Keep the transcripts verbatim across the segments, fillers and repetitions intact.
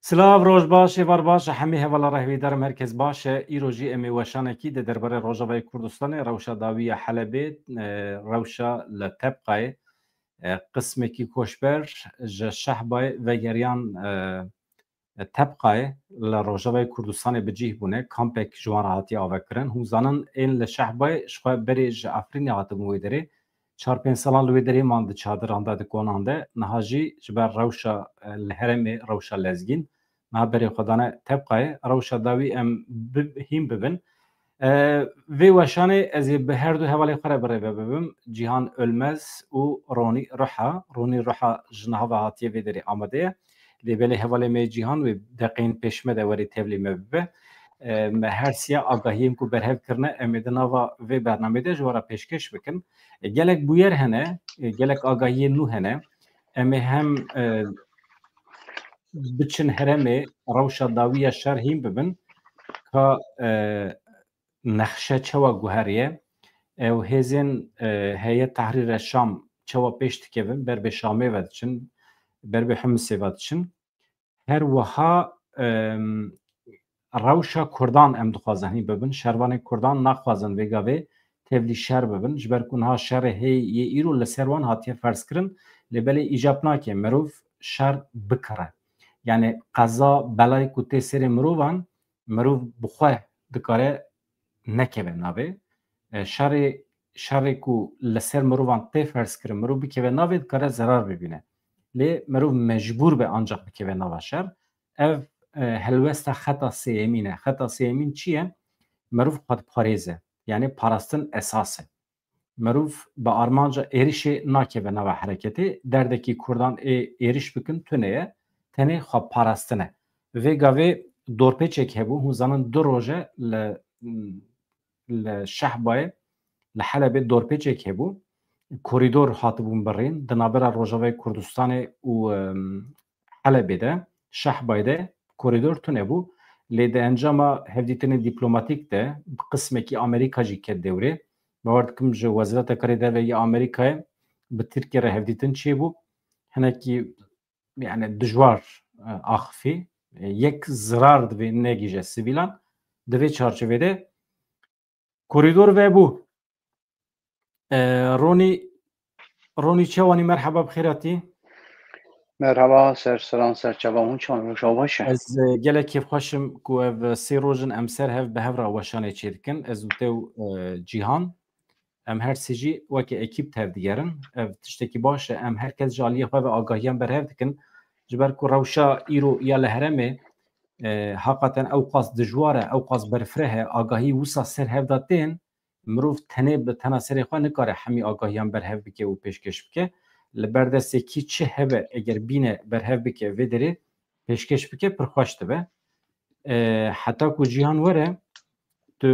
Silav, roj baş, êvar baş, hemî hevala rehwîdarim, herkes baş e. Îro jî em ê weşanekî di derbarê Rojavayê Kurdistanê, rewşa dawî ya Helebê, e, rewşa li Tebqayê, e, qismekî koçber ji Şehbayê vegeriyan, e, Tebqayê li Rojavayê Kurdistanê bi cih bûne, kampek ji wan re hatiye avekirin. Hûn zanin ên li Şehbayê ji xwe berê ji Efrînê hatibûn wê derê. Çar pênc salan li wê derê man di çadiran de, di konan de. Niha jî ji ber rewşa, e, li herêmê, rewşa lezgîn, niha berê xwe dane Tebqayê. Rewşa dawî em bi-, hîn bibin. E, vê weşanê ez ê bi her du hevalê xwe re birêve bibim. Cîhan Ölmez û Ronî Ruha. Ronî Ruha ji niha ve hatiye vê derê amade ye. Lê belê hevalê me Cîhan wê deqeyên pêş me de werê tevlî me bibe. E, me her siya agahiyên ku berhev kirine, em ê di nava vê bernamê de ji we re pêşkêş bikin. E, gelek bûyer hene, e, gelek agahiyên nû hene. Em ê hem, e, biçin herêmê, rewşa dawî ya şer hîn bibin, ka, e, nexşe çawa guheriye, ew hêzên, e, Heyet Tehrîre Şam çawa pêş dikevin, ber bi Şamê ve diçin, ber bi Humisê ve diçin. Her wiha, em, rewşa Kurdan em dixwazin hîn bibin. Şervanên Kurdan naxwazin vê gavê tevlî şer bibin. Ji ber ku niha şerê hê yê îro li ser wan hatiye ferz kirin, lê belê îcab nake mirov şer bikire. Yani qeza belayê ku tê serê mirovan, mirov bi xwe dikare nekeve navê. E, şerê, şerê ku li ser mirovan tê ferz kirin, mirov bikeve navê, dikare zerar bibîne. Lê mirov mecbûr be ancak bikeve nava şer. Ev, e, helwesta xeta sêyemîn e. Xeta sêyemîn çi ye? Mirov xwe diparêze. Yani parastin esas e. Mirov bi armanca êrişê nakeve nava hereketê. Derdekî Kurdan ê êriş bikin tune ye. Tenê xwe parastin e. Vê gavê dorpêçek hebû. Hûn zanin du roje li, li Şehbayê, li Helebê dorpêçek hebû. Korîdor hatibûn birîn. Di navbera Rojavayê Kurdistanê û, em, Helebê de, Şehbayê de korîdor tune bû. Lê di encama hevdîtinê dîplomatîk de bi qismekî Amerîka jî ket dewrê. Bawer dikim ji Wezareta Karê Derve ya Amerîkayê bi Tirkiye re hevdîtin çêbû. Hinekî, yani, dijwar, e, axifî, e, yek zirar divê negîje sivîlan. Di vê çarçovê de korîdor vebû. E, Ronî, Ronî Çewanî, merheba, bi xêr hatî. Merhaba, ser seran, ser çavan hûn çawan, roja baş e. Ez, e, gelek kêfxweş im ku ev sê roj in em ser hev bi hev re weşanê çêdikin. Ez û te û, e, Cîhan, em her sê jî weke ekîp tevdigerin. Ev tiştekî baş e. Em her kes ji aliyê xwe ve agahiyan berhev dikin. Ji ber ku rewşa îro ya li herêmê, e, heqaten ewqas dijwar e, ewqas berfireh e, agahî wisa ser hev de tên, mirov tenê bi tena serê xwe nikare hemî agahiyan berhev bike û pêşkêş bike. Li ber destê kî çi hebe, eger bîne berhev bike, vê derê pêşkêş bike, pir xweş dibe. E, heta ku Cîhan were, tu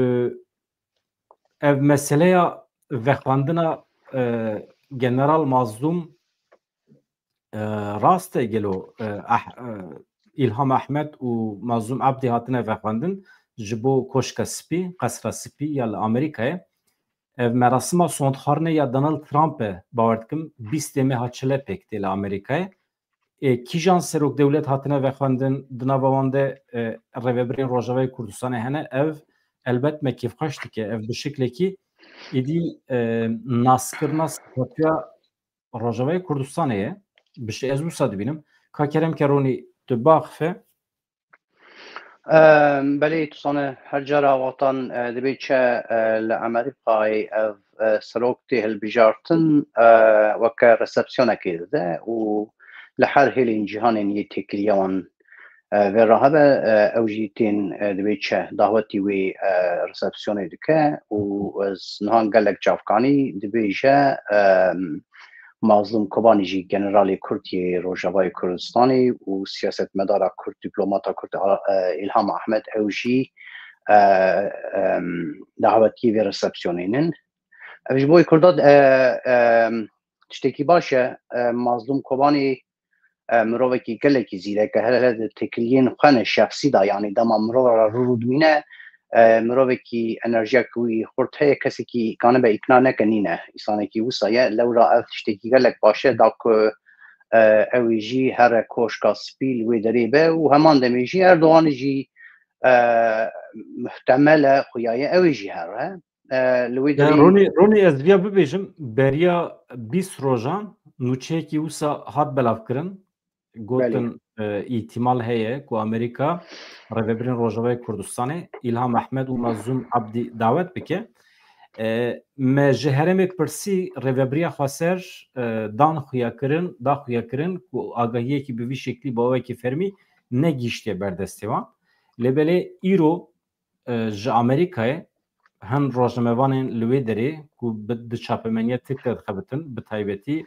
ev meseleya vexwendina, e, General Mazlûm, e, rast e gelo, e, Ah-, e, Îlham Ehmed û Mazlûm Ebdî hatine vexwendin ji bo Koşka Spî, Qesra Spî ya li Amerîkayê. Ev merasima sondxwarinê ya Donald Trump e, bawer dikim bîstê meha çile pêk tê li Amerîkayê. E, kîjan serok dewlet hatine vexwendin, di nava wan de, e, rêvebirên Rojavayê Kurdistanê hene, ev elbet me kêfxweş dike, ev bi şiklekî êdî, e, naskirina statûya Rojavayê Kurdistanê ye. Bi şi-, ez wisa dibînim. Ka kerem ke Ronî tu biaxife. Em, belê, tu zane, her cara wextan, e, dibê çi, e, li Amerîkayê ev, e, serok tê hilbijartin, e, weke resepsiyonekê dide û li her hêlên cîhanê yê têkiliya wan, e, vê re hebe, e, ew jî tên, e, dibê çi, dawetî wê, e, resepsiyonê dike û ez niha gelek çavkanî dibêje, em, Mazlûm Kobanî jî generalê Kurd yê Rojavayê Kurdistanê û siyasetmedara Kurd, dîplomata Kurd, a, e, Îlham Ehmed, ew jî, e, em, dawetiyê vê resepsiyonê nin. Ev ji bo Kurda, e, em, tiştekî baş e. E, Mazlûm Kobanî, e, mirovekî gelekî zîrek e. Hele hele di têkiliyên xwe ne şexsî de, yanî dema mirov re rû rû dimîne, e, mirovekî enerjiya ku wî xurt heye, kesekî kanibe îkna neke nîne. Îsanekî wisa ye. Lewra ev tiştekî gelek baş e, da ku, e, ew ê jî here Koşka Spî li wê derê be û heman demê jî Erdogan jî, e, muhtemel e xuyaye ew ê jî here. E, li wê derê Ronî, Ronî, ez viya bibêjim, beriya bîst rojan nûçeyekî wisa hat belavkirin. Gotin, e, îhtimal heye ku Amerîka rêvebirên Rojavayê Kurdistanê, Îlham Ehmed û Mazlûm Abdî dawet bike. E, me ji herêmê pirsî rêvebiriya xweser, e, dan xuyakirin, da xuyakirin ku agahiyekî bi vî şeklî bi awekî fermî negihîştiye ber destê wan. Lê belê îro, e, ji Amerîkayê hin rojnamevanên li wê derê ku bi, di çapemeniya Tirk de dixebitin, bi taybetî,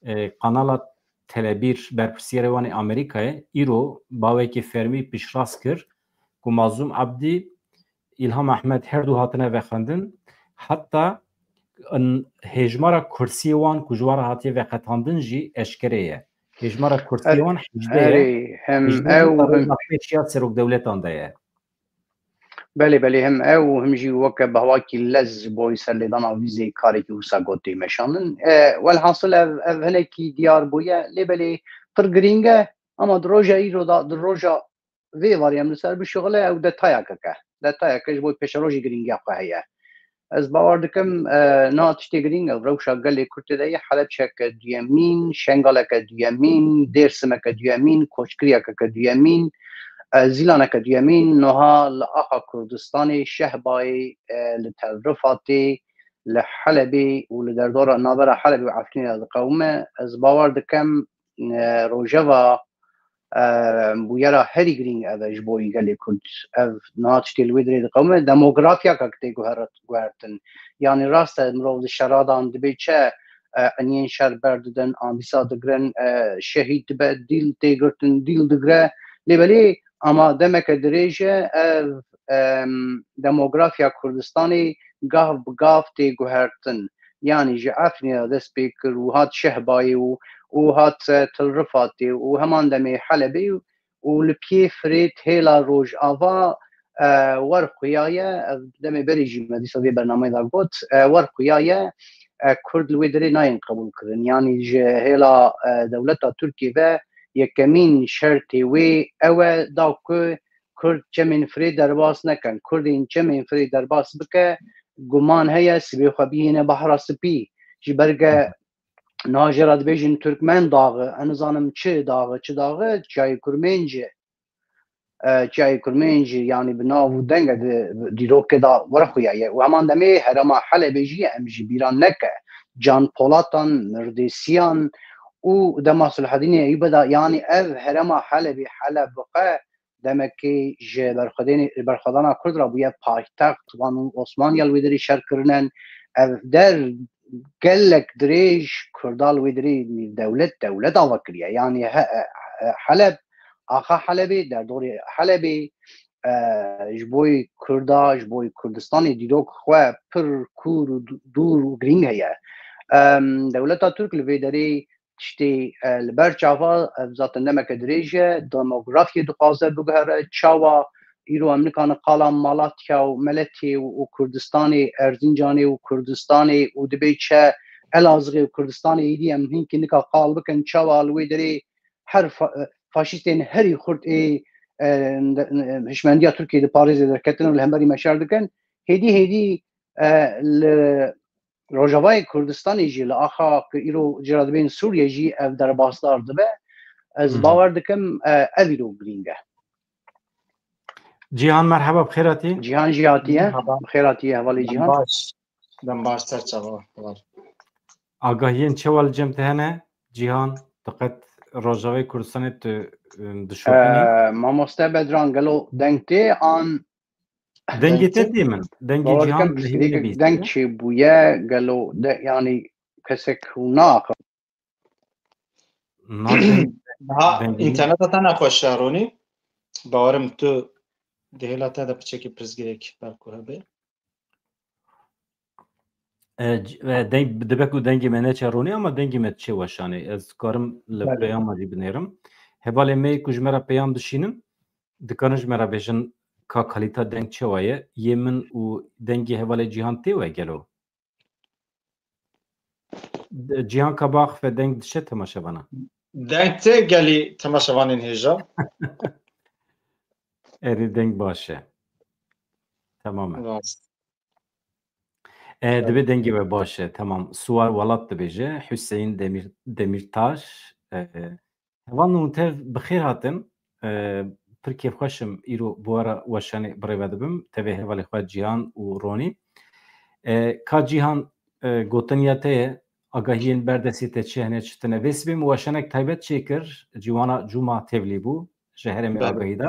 e, kanala Telebîr berpirsiyarê wan ê Amerîkayê îro bawekî fermî piştrast kir ku Mazlûm Abdî, Îlham Ehmed her du hatine vexwendin, heta n-, hêjmara kursiyê wan ku ji wan re hatiye veqetandin jî eşkere ye. Hêjmara kursiyê wan hejdeh ye. Erê, hem Hejdeh ew, hem nexweşiya serokdewletan de ye. Belê, belê, hem ew û hem jî weke behwakî lez ji bo serlêdana vîzê karekî wisa got tê meşandin. E, welhasil ev, ev hinekî diyar bûye, lê belê pir girîng e, ama di roja îro de, di roja vê varê em li ser bişuxile, ew detayekek e. Detayeke ji bo pêşerojê girîngiya xwe heye. Ez bawer dikim, e, niha tiştê girîng ew rewşa gelê Kurd tê de ye. Helebçeke duyemîn, Şengaleke duyemîn, Dêrsimeke duyemîn, koçkiriyekeke duyemîn, e, Zîlaneke duyemîn, niha li axa Kurdistanê, Şehbayê, e, li Tel Rifatê, li Helebê û li derdora navbera Helebê û Efrînê de diqewime. Ez bawer dikim, e, rojeva, e, bûyera herî girîng ev e ji bo gelê Kurd. Ev niha tiştê li wê dirê diqewime, demografyaka tê guher-, guhertin. Yanî rast e, mirov di şeradan dibê çi, e, eniyên şer berdidin, an dîsa digirin, e, şehîd dibe, dîl tê girtin, dîl digire. Lê belê ama demeke dirêj e, ev, em, demografya Kurdistanê gav bi gav tê guhertin. Yanî ji Efrînê dest pê kir û hat Şehbayê û, û hat, e, Til Rifatê û heman demê Helebê û li piyê firêt hêla Rojava, e, wer xuyaye, e, demê berê jî me dîsa vê bernameyê de got, e, wer xuyaye, e, Kurd li wê derê nayên qebûl kirin. Yanî ji hêla, e, dewleta Tirkiyê ve yekemîn şertê wê ew e da ku Kurd çemên firê derbas nekin. Kurdên çemên firê derbas bike, guman heye sibê xwe bihêne Behra Spî. Ji ber ge niha jê re dibêjin Turkmen dağı, ez nizanim çi dağı, çi dağı, Çiyayê Kurmêncî. E, Çiyayê Kurmêncî, yanî bi nav û deng e di dîrokê de were xuyaye. Û heman demê herêma Helebê jî em ji bîra neke. Can Polatan, Mirdêsiyan û dema Selahedînê Eyûbê de, yanî ev herêma Helebê, Heleb bi xwe demekê ji berxwedênê-, berxwedana Kurd re bûye paytext, wan û Osmaniya li wê derê şer kirine. Ev der gelek dirêj Kurda li wê derê dewlet, dewlet ava kiriye. Yanî he-, he-, Heleb, axa Helebê, derdorê Helebê, e, ji bo Kurda, ji bo Kurdistanê dîrok xwe pir kûr û dû-, dûr û girîng heye. Em, dewleta Tirk li vê derê tiştê, e, li ber çava, e, zaten demeke dirêj e, demografyê dixwaze biguhere, çawa îro em nikarin qala Malatya û Meletê û, û Kurdistanê, Erzincanê û Kurdistanê û dibê çi Elazığê û Kurdistanê êdî em hinkî nika qal bikin, çawa li wê derê her fa-, e, faşîstên herî xurt ê, e, hişmendiya Tirkiyê diparêze derketin û li hemberî me şer dikin. Hêdî hêdî, e, li Rojavayê Kurdistanê jî li axa ku îro cira dibên Sûriye jî ev derbasdar dibe. Ez Hı hı. bawer dikim, e, ev îro girîng e. Cîhan, merheba, bi xêr hatî. Cîhan jî hatiye. Merhaba. Bi xêr hatiye, hevalê Cîhan. Dem baş. Dem baş, ser çava, heval. Agahiyên çawa li cem te hene? Cîhan, tu qet Rojavayê Kurdistanê tu, û, dişopînî? E, mamoste Bedran, gelo deng tê an Dengê te tê min. Dengê Cîhan lehî nebî. Deng çêbûye, gelo de, yanî kesek hûn naxin. Niha interneta te nexweş e, Ronî. Bawerim tu di hêla te de piçekî pirsgirêk belku hebe. E, c-, e, deng, dibe ku dengê me neçe Ronî, ama dengê me diçe weşanê. Ez karim li peyama jî binêrim. Hevalê me ku ji me re peyam dişînin, dikarin ji me re bêjin ka kalîta deng çawa ye? Yê min û dengê hevalê Cîhan tê we gelo? De-, Cîhan ka biaxife deng diçe temaşevana? Deng tê gelî temaşevanên hêja? Erê, deng baş e. Tamam e. Rast. E, dibê dengê we baş e. Tamam. Suwar Welat dibêje. Hüseyin Demir, Demirtaş. E, e, hevalno hûn tev bi xêr hatin. E, pir kêfxweş im îro bi we re weşanê bi rê ve dibim. Tevê hevalê xwe Cîhan û Ronî. E, ka Cîhan, e, gotiniya te ye, agahiyên berdestê te çi hene çi tune. Vê sibê min weşanek taybet çêkir, ciwana Cuma tevlî bû, ji herêmê Belê. Agahî de.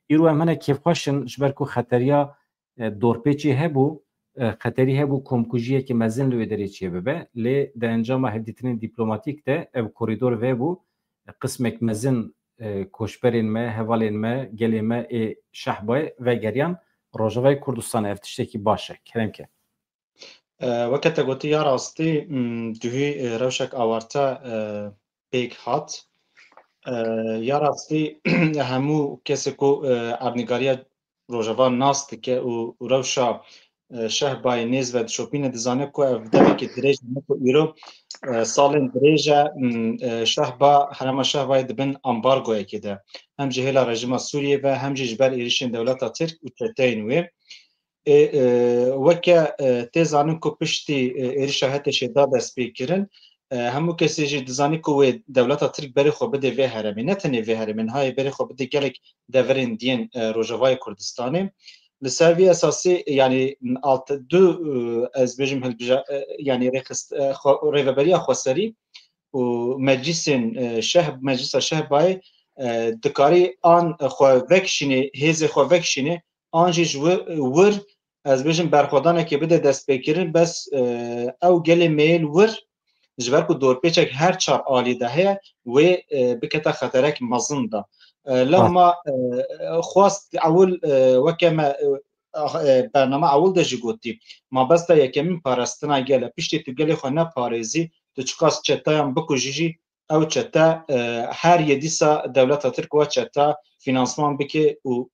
Îro em hinek kêfxweş in, ji ber ku xeteriya, e, dorpêçê hebû, e, xeterî hebû komkujiyeke mezin li wê derê çêbibe. Lê di encama hevdîtinên dîplomatîk de ev korîdor vebû, e, qismek mezin, e, koçberên me, hevalên me, gelê me ê Şehbayê vegeriyan Rojavayê Kurdistanê. Ev tiştekî baş e. Kerem ke. E, weke te gotî ya rastî, m, duhî, e, rewşek awarte, e, pêk hat. E, ya rastî hemû kesê ku, e, erdnîgariya Rojava nas dike û, û rewşa, e, Şehbayê nêz ve dişopîne, dizane ku ev demekî dirêj e, ne ku îro, e, salên dirêj e, m, e, Şehba, herêma Şehbayê di bin ambargoyekê de. Hem ji hêla rejîma Sûriyê ve hem jî ji ber êrişên dewleta Tirk û çeteyên wê. Ê, e, weke, e, tê zanin ku piştî, e, êrişa HTŞ'ê da destpêkirin, e, hemû kesê jî dizanî ku wê dewleta Tirk berê xwe bidê vê herêmê. Ne tenê vê herêmê, nihayê berê xwe bidê gelek deverên diyên, e, Rojavayê Kurdistanê. Li ser vî esasî, yanî alt-, du, e, ez bêjim hilbija-, e, yanî rêxist-, e, xwe-, rêveberiya xweserî û meclîsên, e, şeh-, meclîsa Şehbayê, e, dikarî an xwe vekişînê, hêzê xwe vekişînê, an jî ji wir, wir, ez bêjim, berxwedanekê bide destpêkirin, bes, e, ew gelê meyil wir, ji ber ku dorpêçek her çar alî de heye, wê, e, bikete xeterek mezin de. E, lewma, e, xwest ewil, e, weke me, e, ah, e, bername ewil de jî gotî, mabesta yekemîn parastina gel e. Piştî tu gelê xwe neparêzî, tu çiqas çetayan bikujî jî, ew çete, e, her yê dîsa dewleta Tirk wa çeta finansman bike û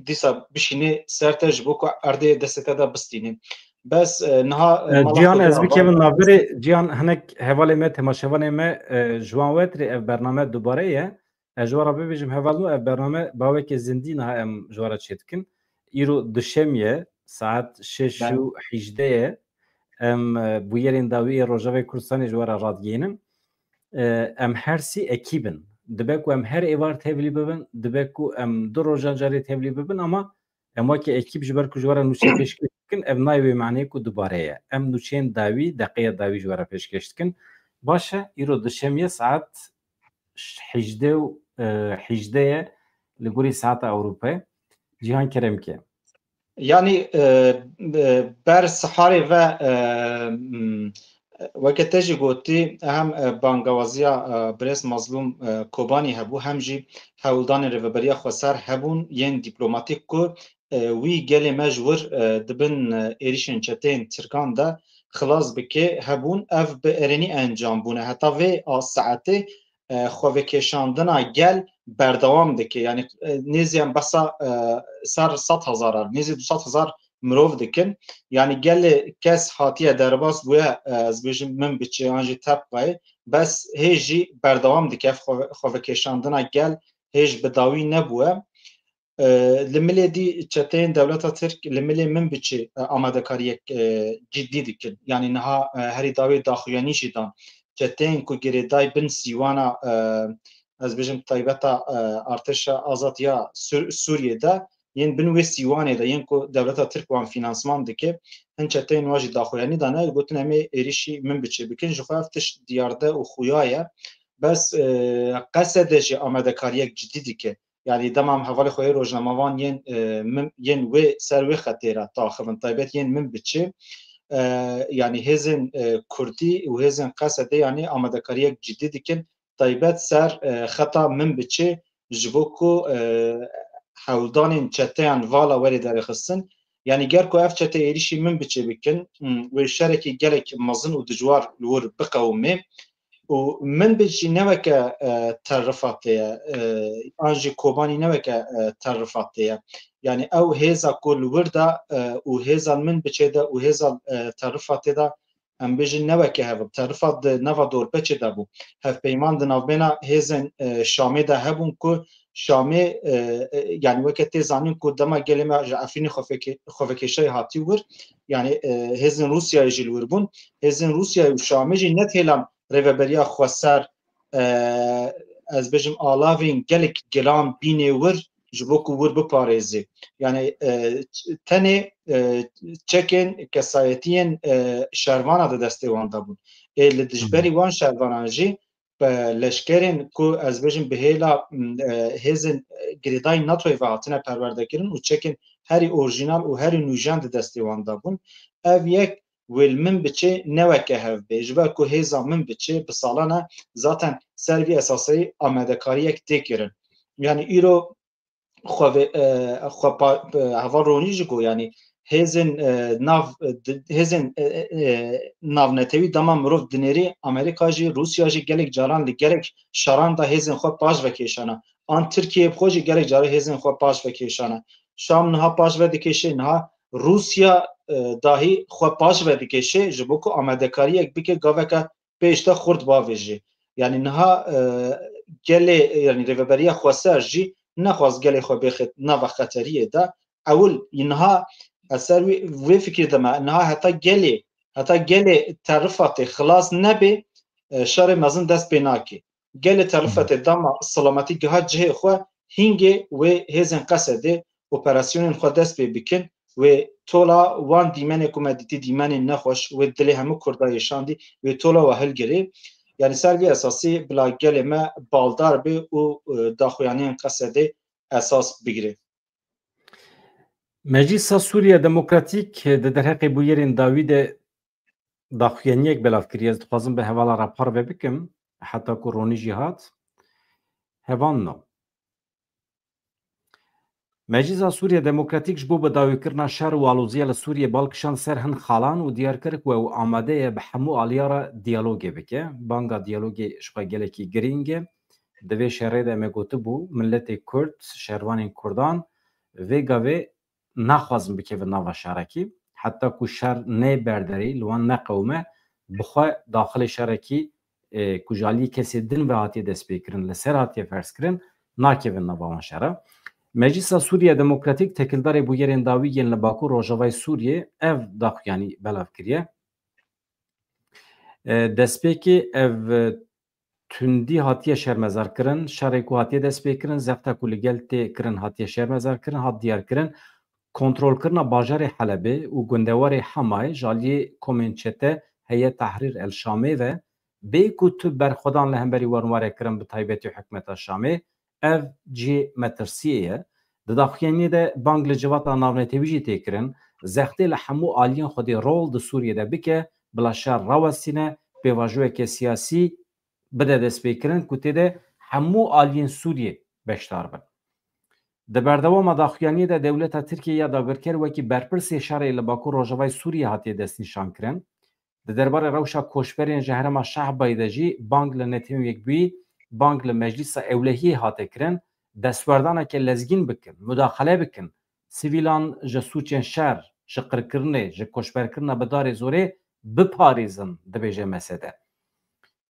dîsa bişînê ser te ji bo ku erdê destê te de bistînê. Bes, e, niha, e, E, mala Cihan, xwe ez bikevim navberê. Cihan, hinek hevalê me, temaşevanê me, e, ji wan wetirê ev bername dubare ye. Ez ji we re bibêjim, hevalno, ev bername baweke zindî niha em ji we re çêdikin. Îro duşemê ye, saet şeş û hîjdeh ye. Em, e, bûyerên dawî yê Rojavayê Kurdistanê ji we re radigihînin. E, em her sî ekîb in. Dibe ku em her êvar tevlî bibin, dibe ku em du rojan carê tevlî bibin, ama em weke ekîb, ji ber ku ji we re nûçe pêşkêş dikin, ev nayê wê maneyê ku dubare ye. Em nûçeyên dawî, deqeya dawî ji we re pêşkêş dikin. Baş e, îro duşemê ye, saet hîjdeh û, e, hîjdeh ye li gorî saeta Ewropayê. Cihan, kerem ke. Yanî, e, e, ber siharê ve, e, m, weke te jî gotî, hem, e, bangawaziya, e, birêz Mazlûm, e, Kobanî hebû, hem jî hewldanên Rêveberiya Xweser hebûn yên dîplomatîk ku, e, wî gelê me ji wir, e, di bin, e, êrişên çeteyên Tirkan de xilas bike hebûn. Ev bi erênî encam bûne. Heta vê a saetê, e, xwevekêşandina gel berdewam dike. Yanî, e, nêzî em behsa, e, ser sed hezaran, nêzî du sed hezar mirov dikin. Yanî gelê kes hatiye derbas bûye, e, ez bêjim Minbiçê an jî Tepqayê, bes hê jî berdewam dike ev xwe-, xwevekêşandina gel hê ji bi dawî nebûye. E, li milê dî çeteyên dewleta Tirk li milê Minbiçê, e, amadekariyek, e, cidî dikin. Yanî niha, e, herî dawê daxuyanî jî dan. Çeteyên ku girêdayî bin sîwana, e, ez bêjim taybeta, e, artêşa azad ya Sûr-, Sûriyê de, yên bin wê sîwanê de, yên ku dewleta Tirk wan fînansman dike, hin çeteyên wan jî daxuyanî dane, gotin em ê êrişî Minbiçê bikin. Ji xwe ev tişt diyarde û xuya ye. Bes, e, Qesede jî amadekariyek cidî dike. Yanî dema em hevalê xwe yê rojnamevan yên, e, min, yên wê ser wê xetê re taxivin, taybet yên Minbiçê, e, yanî hêzên, e, Kurdî û hêzên Qesedê yanî amadekariyek cidî dikin, taybet ser, e, xeta Minbiçê, ji bo ku, e, hewldanên çeteyan vala were derêxistin. Yanî ger ku ev çete êrişî Minbiçê bikin, m, wê şerekî gelek mezin û dijwar li wir biqewimê. Û Minbic jî ne weke, e, terrifa tê ye, e, an jî Kobanî ne weke, e, terrifa tê ye. Yanî ew hêza ku li wir de, e, û hêza Minbicê de û hêza, e, terrifa tê de, em bêjin ne weke hev, bi terifa di nava dorpêçê de bû. Hevpeyman di navbêna hêzên, e, Şamê de hebûn ku Şamê, e, e, yanî weke tê zanîn ku dema gelê me ji Efrînê xwefeke-, xwevekêşayî hatî wir, yanî, e, hêzên Rûsyayê jî li wir bûn. Hêzên Rûsyayê û Şamê jî netêlan rêveberiya xweser, e, ez bêjim, alavên gelek gilan bînê wir ji bo ku wir biparêzê. Yanî, e, ç-, tenê, e, çekên kesayetiyên, e, şervana di destê wan de bûn. Ê li dijberî wan şervanan jî, e, leşkerên ku ez bêjim bi hêla, m, e, hêzên, e, girêdayî NATOyê ve hatine perwerdekirin û çekên herî orjînal û herî nûjen di destê wan de bûn. Ev yek wê li min biçê ne weke hev bê. Ji ber ku hêza min biçê, bi salan e zaten ser vî esaseyî amadekariyek tê kirin. Yanî îro xwe vê, e, xwe pa-, e, heval Ronî jî got, yanî hêzên, e, nav, e, di-, hêzên, e, e, e, navnetewî dema mirov dinêrî, Amerîka jî, Rûsya jî gelek caran li gelek şeran de hêzên xwe paş vekêşana. An Tirkiye bi xwe jî gelek caran hêzên xwe paş vekêşana. Şam niha paş vedikêşe, niha Rûsya, e, dahî xwe paş vedikêşe ji bo ku amadekariyek bike gaveke pêş de xurt bavêje. Yanî niha, e, gelê, yanî Rêveberiya Xweser jî nexwast gelê xwe bêxit nava xeteriyê de. Ewil niha ez ser wî, vê fikirî de me, niha heta gelê, heta gelê Tel Rifatê xilas nebe, e, şerê mezin dest pê nake. Gelê Tel Rifatê dema selametî giha cihê xwe, hingê wê hêzên Qesedê operasyonên xwe dest pê bikin, wê tola wan dîmenê ku me dîtî, dîmenên nexweş, wê dilê hemû Kurda yê şandî, wê tola we hilgirê. Yanî ser vî esasî bila gelê me baldar bê û, e, daxuyaniyên Qesedê esas bigire. Meclîsa Sûriya Demokratîk di derheqê bûyerên dawî de daxuyaniyek belav kiriye. Ez dixwazim bi hevala re parve bikim, heta ku Ronî jî hat. Hevalno. Meclîsa Sûriya Demokratîk ji bo bidawîkirina şer û aloziya li Sûriyê bal kişand ser hin xalan û diyar kir ku ew amade ye bi hemû aliya re diyalogê bike. Banga diyalogê ji xwe gelekî girîng e. Di vê şerê de me gotibû, miletê Kurd, şervanên Kurdan vê gavê naxwazin bikevin nava şerekî. Heta ku şer neyê berderî, li wan neqewime, bi xwe daxilê şerekî, e, ku ji aliyê kesê din ve hatiye destpêkirin, li ser hatiye ferzkirin, nakevin nava wan şera. Meclîsa Sûriya Demokratîk tekildarê bûyerên dawî yên li Bakur Rojavayê Sûriyê ev daxuyanî belav kiriye. E, destpêkê ev, e, tundî hatiye şermezarkirin, şerê ku hatiye destpêkirin, zexta ku li gel tê kirin hatiye şermezarkirin, hat diyarkirin, kontrolkirina bajarê Helebê û gundewarê Hemayê ji aliyê komên çete Heyet Tehrîr El Şamê ve, bê ku tu berxwedan li hemberî wan were kirin, bi taybetî hikûmeta Şamê, ev cihê metirsiyê ye. Di daxuyaniyê de bang li civata navnetewî jî tê kirin, zextê li hemû aliyên xwedî rol di Sûriyê de bike, bila şer rawestîne, pêvajoyeke siyasî bide destpêkirin ku tê de hemû aliyên Sûriyê beşdar bin. Di berdewama daxuyaniyê de dewleta Tirkiyê ya dagirker wekî berpirsê şerê li Bakur Rojavayê Sûriyê hatiye destnîşankirin. Di derbarê rewşa koçberên ji herêma Şehbayê de jî bang li Netewên Yekbûyî, bang li Meclîsa Ewlehiyê hate kirin, destwerdaneke lezgîn bikin, mudaxele bikin, sivîlan ji sûcên şer, ji qirkirinê, ji koçberkirina bi darê zorê biparêzin, dibêje mesede.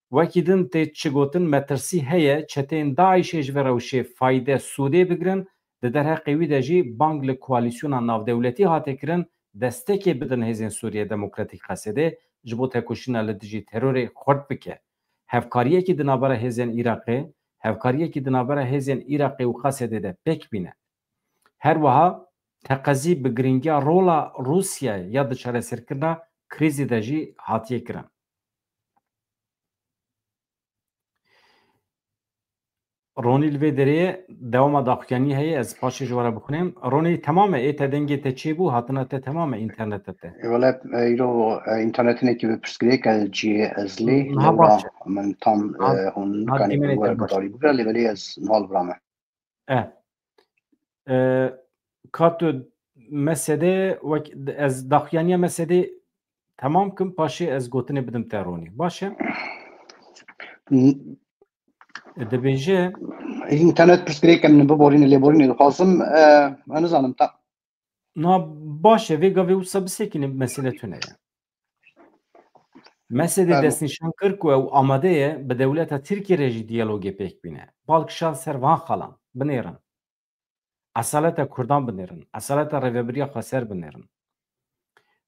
Wekî din tê çi gotin, metirsî heye çeteyên DAIŞê ji vê rewşê fayde, sûdê bigirin, di derheqê wî de jî bang li koalîsyona navdewletî hate kirin, destekê bidin hêzên Sûriye Demokratîk Qesedê, ji bo tekoşîna li dijî terorê xurt bike. Hevkariyekî di navbera hêzên Iraqê, hevkariyekî di navbera hêzên Iraqê û Qesedê de pêk bîne. Her wiha teqezî bi giringiya rola Rûsyayê ya di çareserkirina krîzê de jî hatiye kirin. Ronî li vê derê ye, dewama daxuyanî heye, ez paşê ji we re bixwînim. Ronî, temam e, ê te dengê te çêbû, hatina te temam e, înterneta te. E, wele, e, îro, e, înternetinê kî bi pirsgirêk e, cihê ez lê, Niha lewra baş e. Min tam, Niha, e, hûn niha nikanê dîmenê bi te wer baş e. Bidarî bibire, lê belê ez niha li vira me. E. E, ka tu mesede, wek, ez daxuyaniya mesede temam kim, paşê ez gotinê bidim te Ronî. Baş e? N- Dibêje, Înternet pirsgirêk em biborîne, lêborînê dixwazim. E, ez nizanim ta. Na baş e, vê gavê wisa bisekîne, mesele tune ye. Mesedê destnîşan kir ku ew amade ye bi dewleta Tirkiyê re jî diyalogê pêk bîne. Bal kişand ser van xalan, binêrin. Esaleta Kurdan binêrin. Esaleta rêvebiriya xweser binêrin.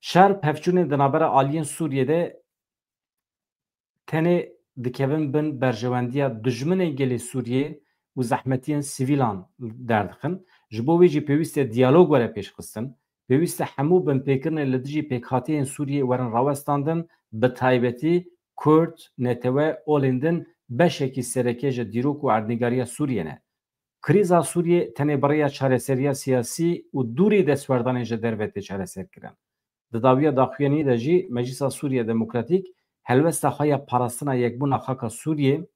Şer pevçûnên di navbera aliyên Sûriyê de tenê dikevin bin berjewendiya dijminên gelê Sûriyê û zehmetiyên sivîlan derdixin. Ji bo wê jî pêwîst e diyalog were pêşxistin. Pêwîst e hemû binpêkirinên li dijî pêkhateyên Sûriyê werin rawestandin, bi taybetî Kurd, netewe, olên din beşekî sereke ji dîrok û erdnîgariya Sûriyê ne. Krîza Sûriyê tenê bi rêya çareseriya siyasî û dûrî destwerdanê ji derve tê çareserkirin. Di dawiya daxuyaniyê de jî Meclisa Sûriya Demokratîk helwesta xwe ya parastina yekbûna xaka Sûriyê,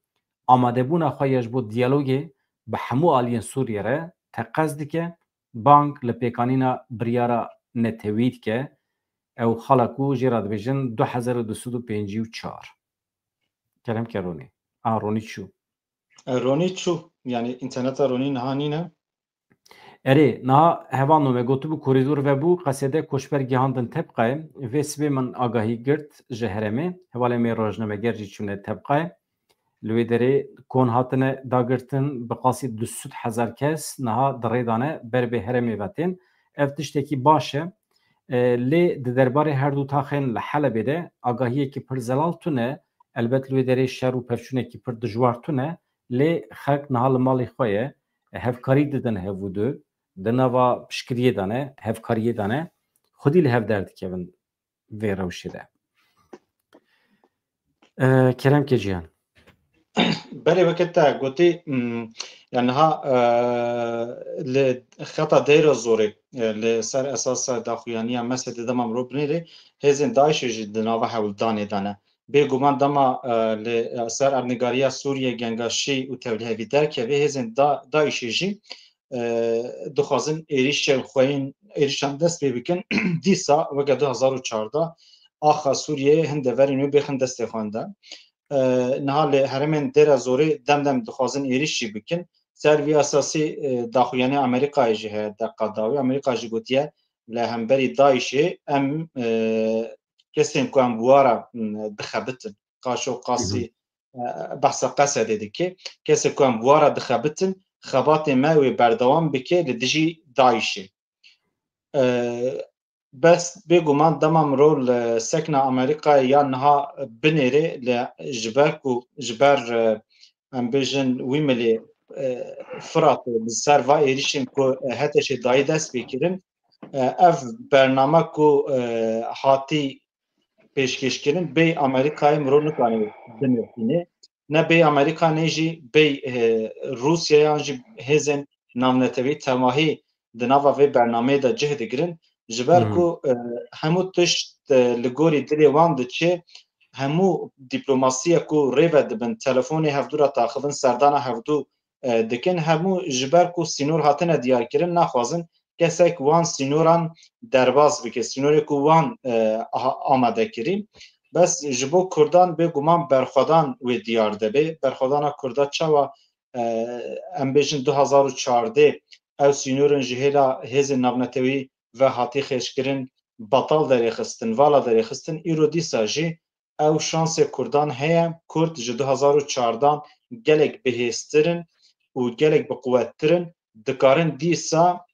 amadebûna xwe ya ji bo diyalogê bi hemû aliyên Sûriyê re teqez dike, bang li pêkanîna biryara netewî dike. Ew xala ku jê re dibêjin du hezar û du sed û pêncî û çar. Kerem ke Ronî. A, Ronî çû. E, Ronî çû. Yanî înterneta Ronî niha nîne. Erê, niha hevalno me gotibû korîdor vebû, Qesêde koçber gihandin Tebqayê. Vê sibê min agahî girt ji herêmê. Hevalên me rojnameger jî çûne Tebqayê. Li wê derê kon hatine dagirtin, bi qasî du sed hezar kes niha di rê de ne, ber bi herêmê ve tên. Ev tiştekî baş e. E, lê di derbarê her du taxên li Helebê de agahiyekî pir zelal tune. Elbet li wê derê şer û pevçûnekî pir dijwar tune, lê xelk niha li malê xwe ye, hevkarî didin hev û du, di nava piştgiriyê de ne, hevkariyê de ne, xwedî li hev derdikevin vê rewşê de. E, Kerem ke Cihan. Berê weke te gotî, mm, yani niha, e, li xeta Dêra Zorê, e, li ser esasa daxuyaniya Mesedê dema mirov binêrê, hêzên DAIŞê jî di nava hewldanê de ne. Bêguman dema, e, li, e, ser erdnîgariya Sûriyê, Gengaşî û Tewlîhevî derkeve, hêzên da-, DAIŞê jî, e, dixwazin êrîşên xwe yên, êrîşan dest pê bikin. Dîsa weke du hezar û çardeh axa Sûriyeyê hin deverên wê bêxin destê xwe de. E, niha li herêmên Dêra Zorê dem dem dixwazin êrîş jî bikin. Ser vî esasî, e, daxuyanî Amerîkayê jî heye deqa dawî. Amerîka jî gotiye li hemberî DAIŞê em, e, kesên ku em bi wan re, m, dixebitin. Qaşo qasî, e, behsa Qesedê dike. Kesê ku em bi wan re dixebitin, xebatê me wê berdewam bike li dijî DAIŞê. E, bes bêguman dema mirov li sekna Amerîkayê ya niha binêrê li ji ber ku ji ber, e, em bêjin wî milê, e, Firatê li ser va êrîşên ku, e, HTŞê dayî dest pê kirin, e, ev bername ku, e, hatî pêşkêşkirin bêyî Amerîkayê mirov nikane binirxîne. Ne bêyî Amerîka ne jî bêyî, e, Rûsya yan jî hêzên navnetewî temahî di nava vê bernameyê de cih digirin. Ji ber Hı hı. ku, e, hemû tişt, e, li gorî dilê wan diçe, hemû dîplomasiyê ku rê ve dibin, telefonê hevdû re taxivin, serdana hevdû, e, dikin, hemû ji ber ku sînor hatine diyarkirin, naxwazin kesek wan sînoran derbas bike, sînorê ku wan, e, aha, amade kirî. Bes ji bo Kurdan bêguman berxwedan wê diyar debe. Berxwedana Kurda çawa, e, em bêjin du hezar û çardeh ew sînorin ji hêla hêzên navnetewî ve hatî xêzkirin, betal derêxistin, vala derêxistin, îro dîsa jî ew şansê Kurdan heye. Kurd ji du hezar û çardeh gelek bihêztirin û gelek biquwettirin, dikarin dîsa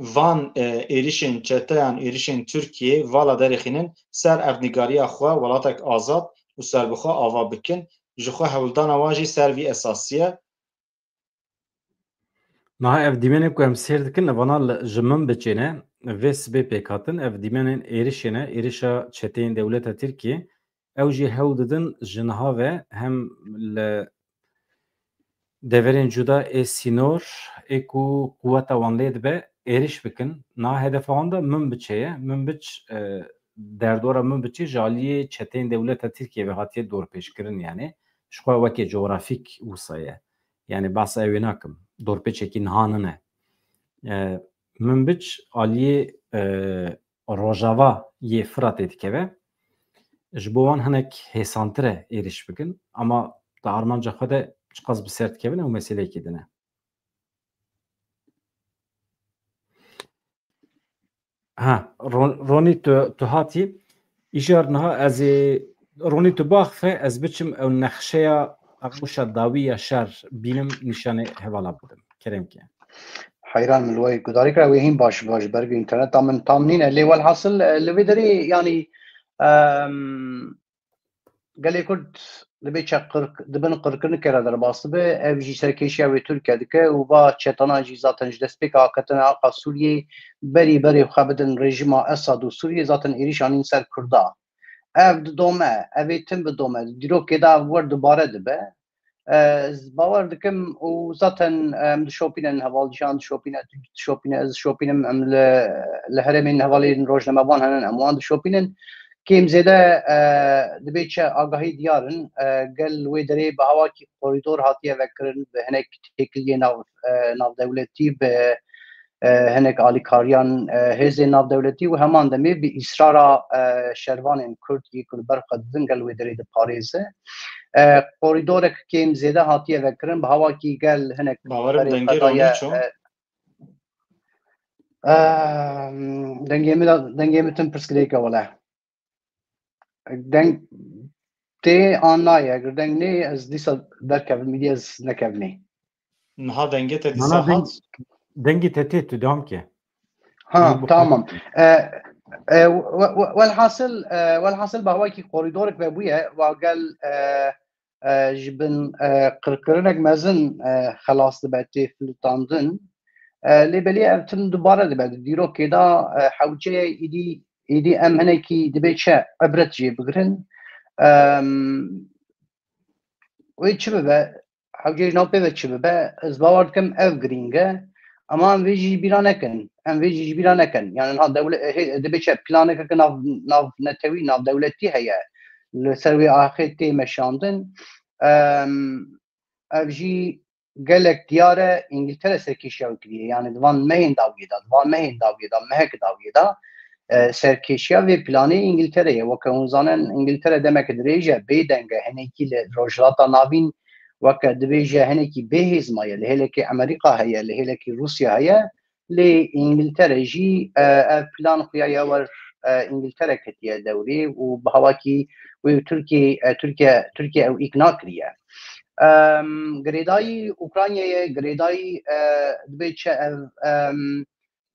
van, e, êrişên çeteyan, êrişên Tirkiyê vala derêxînin ser erdnîgariya xwe, welatek azad û serbixwe ava bikin. Ji xwe hewldana wan jî ser vî esasî ye. Niha ev dîmenê ku em sêr dikin, evana li, ji Minbiçê ne, vê sibê pêk hatin. Ev dîmenên êrişê ne, êrişa çeteyên dewleta Tirkiyê. Ew jî hewl didin ji niha ve hem li deverên cuda ê sînor ê ku quweta wan lê dibe êriş bikin. Niha hedefa wan de Minbiçê ye. Minbiç, e, derdora Minbiçê ji aliyê çeteyên dewleta Tirkiyê ve hatiye dorpêçkirin, yani ji xwe weke cografîk wisa ye. Yani behsa ew ê nakim. Dorpêçekî niha nine. E, Minbiç aliyê, e, rojava yê Firatê dikeve. Ji bo wan hinek hêsantir e êrîş bikin, ama di armanca xwe de çiqas bi ser dikevin, ew meseleyekî din e. Ha, Ron-, Ronî, tu, tu hatî. Îcar niha ez ê Ronî, tu biaxife, ez biçim ew nexşeya rewşa dawî ya şer bînim, nîşanê hevala bidim. Kerem ke. Heyran min, wê gudarî kira, wê hîn baş, baş ber bi înterneta min tam nîne. Lê welhasil, e, li vê derê, yanî, em, gelê Kurd dibê çe qirk, di bin qirkirinekê re derbas dibe. Ev jî serkêşiya wê Tirkiye dike û va çetana jî zaten ji destpêka ketine axa Sûriyê berî berê xwe bidin rejîma Esad û Sûriyê zaten êrîş anîn ser Kurda. Ev didome, ev ê tim bidome. Dîrokê de ev wer dubare dibe. Ez bawer dikim û zaten em dişopînin, hevalciyan dişopîne, tu dişopîne, ez dişopînim, em li, li herêmên hevalên rojnamevan henin, em wan dişopînin. Kêm zêde, e, dibê çi agahî diyar in, e, gel wê derê bi hawakî korîdor hatiye vekirin, bi hinek têkiliyê nav, e, navdewletî, bi, e, hinek alîkariyan, e, hêzên navdewletî û heman demê bi îsrara, e, şervanên Kurd yê ku li ber xwe didin gel wê derê diparêze. E, korîdorek kêm zêde hatiye vekirin, bi hawakî gel hinek Bawerim berê dengê xwe daye, Ronî ço? e, e, dengê min, dengê min tim pirsgirêk e wele. Deng tê an nayê, eger deng nê, ez dîsa derkevim, îdî ez nekevimê. Niha dengê te dîsa Mana deng-, hat? Dengê te tê, tu devam ke. Ha, Deng bu- tamam. E, e, we-, we-, welhasil, e, welhasil bi hawakî korîdorek vebûye, wa gel, e, e, ji bin, e, qirkirinek mezin, e, xelas dibe, tê filitandin. E, lê belê ev tim dubare dibe. Di dîrokê de, e, hewce ye, îdî, îdî em hinekî dibê çi ibret jê bigirin. Em, wê çi bibe? Hewce ji nav pê ve çi bibe? Ez bawer dikim ev girîng e. Ama em vê jî ji bîra nekin. Em vê jî ji bîra nekin. Yani niha dewle-, hê-, dibê çi planekeke nav, nav netewî, nav dewletî heye. Li ser wê axê tê meşandin. Em, ev jî gelek diyar e, Îngiltere serkêşiya wê kiriye. Yani di van mehên dawiyê de, di van mehên dawiyê de, mehek dawiyê de, e, serkêşiya vê planê Îngiltere ye. Weke hûn zanin, Îngiltere demeke dirêj e, bêdeng e, hinekî li Rojhilata Navîn weke dibêje hinekî bêhêz maye. Li hêlekê Amerîka heye, li hêlekî Rûsya heye. Lê Îngiltere jî, e, ev plan xuya ye wer, e, Îngiltere ketiye dewrê û bi hawakî wê û Tirkiye, e, Tirkiye, Tirkiye ew îkna kiriye. Em, girêdayî Ukraynayê, girêdayî, e, dibê çi ev, em,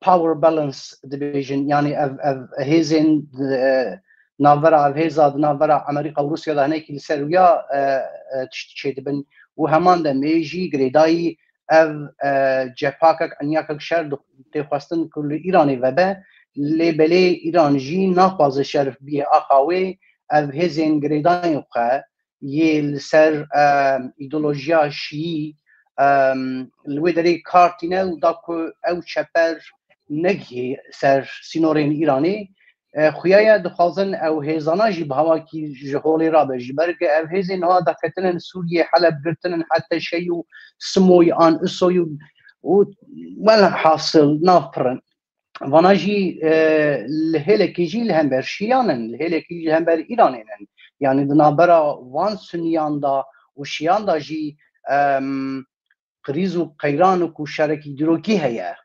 power balance dibêjin, yani ev, ev hêzên, e, navbera, ev hêza di navbera Amerîka û Rûsya de hinekî li ser wîya, e, e, tişt çêdibin û heman demê jî girêdayî ev, e, cephakek, enyakek şer di-, tê xwestin ku li Îranê vebe, lê belê Îran jî naxwaze şer bihê axa wê, ev hêzên girêdayên xwe yê li ser, e, îdeolojiya şiyî, e, li wê derê kar tîne û da ku ew çeper negihê ser sînorên Îranê. E, xuya ye dixwazin ew hêzana jî bi hawakî ji holê rabe. Ji ber ku ev hêzên niha daketinin Sûriyê, Heleb girtinin, heta Şey û Simoy an Isoy û, û welhasil nav pirin. Vana jî, e, li hêlekî jî li hember şiyan in, li hêlekî jî li hember Îranê in. Yani di navbera van suniyan de û şiyan de jî, em, krîz û qeyran û ku şerekî dîrokî heye.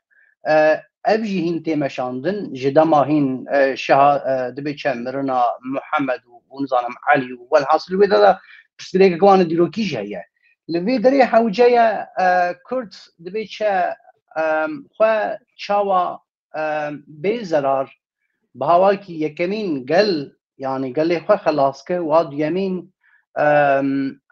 E, ev jî hîn tê meşandin, ji dema hîn, e, şeha, e, dibê çi mirina Muhammed û, û nizanim Elî û welhasil wê de, de pirsgirêkek wan dîrokî jî heye. Li vê derê hewce ye, e, Kurd dibê çi, e, xwe çawa, e, bê zerar, bi hawakî yekemîn gel, yani gelê xwe xelas ke, wa duyemîn, e,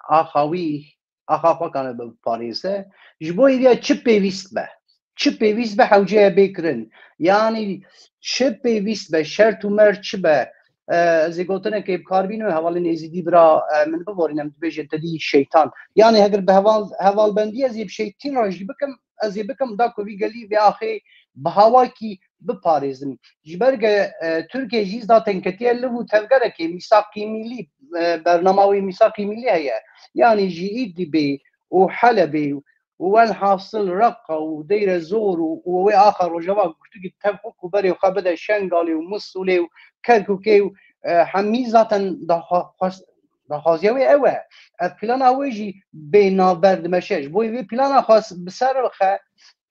axa wî, axa xwe kane biparêze. Ji bo hêviya çi pêwîst be? Çi pêwîst be hewce ye bê kirin. Yani çi pêwîst be, şert û mer çi be? E, ez ê gotinekê bi kar bînim, hevalên êzîdî bira, e, min biborîne, em dibêje te dî şeytan. Yani heger bi heval, hevalbendî ez ê bi şeytîn re jî bikim, ez ê bikim da ku vî gelî vê axê bi hawakî biparêzim. Ji ber ge, e, Tirkiye jî zaten ketiye liv û tevgerekê mîsaqî mîlî, e, bernama wê mîsaqî mîlî heye. Yani ji Îdlibê û Helebê û welhasil Reqa û Deyre Zor û, û wê axa Rojava girtî tev xwe ku berê xwe bide Şengalê û Misulê û Kerkûkê û, e, hemî zaten daxwa-, xwest-, daxwaziya wê ew e. Ev plana wê jî bê navber dimeşe. Ji bo vê plana xwe bi ser bixe,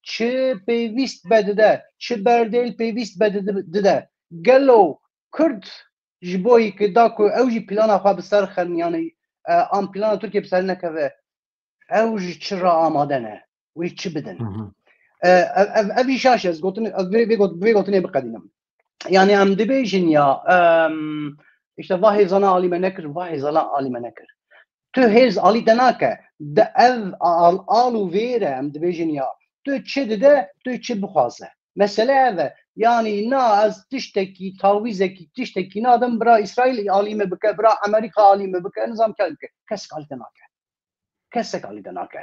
çi pêwîst be dide, çi berdêl pêwîst be dide, dide. Gelo Kurd ji bo yî ki da ku ew jî plana xwe bi ser xin, yanî, e, an plana Tirkiye bi ser nekeve, ew ji çi re amade ne? Wê çi bidin? Hı hı. E, ev, ev, ev îşaş ez gotin, ez vê, vê got-, vê gotinê biqedînim. Yanî em dibêjin ya, em, işte va hêzana alî me nekir, va hêzana alî me nekir. Tu hêz alî te nake. De ev al, al û vêr e, em dibêjin ya. Tu çi dide, tu çi bixwaze. Mesele ev e. Yanî na ez tiştekî, tawîzekî, tiştekî nadim bira Îsraîl alî me bike, bira Amerîka alî me bike, nizam kel bike. Kes alî te nake. Kesek alî te nake.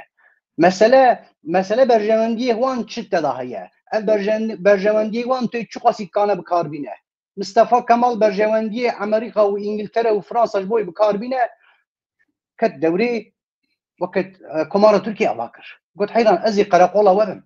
Mesele, mesele berjewendiyê wan çi te da heye? Ev berjen-, berjewendiyê wan tê çiqasî kane bi kar bîne? Mistefa Kemal berjewendiyê Amerîka û Îngiltere û Fransa ji bo wê bi kar bîne, ket dewrê weke, e, Komara Tirkiye ava kir. Got, heyran, ez ê qereqola we bim.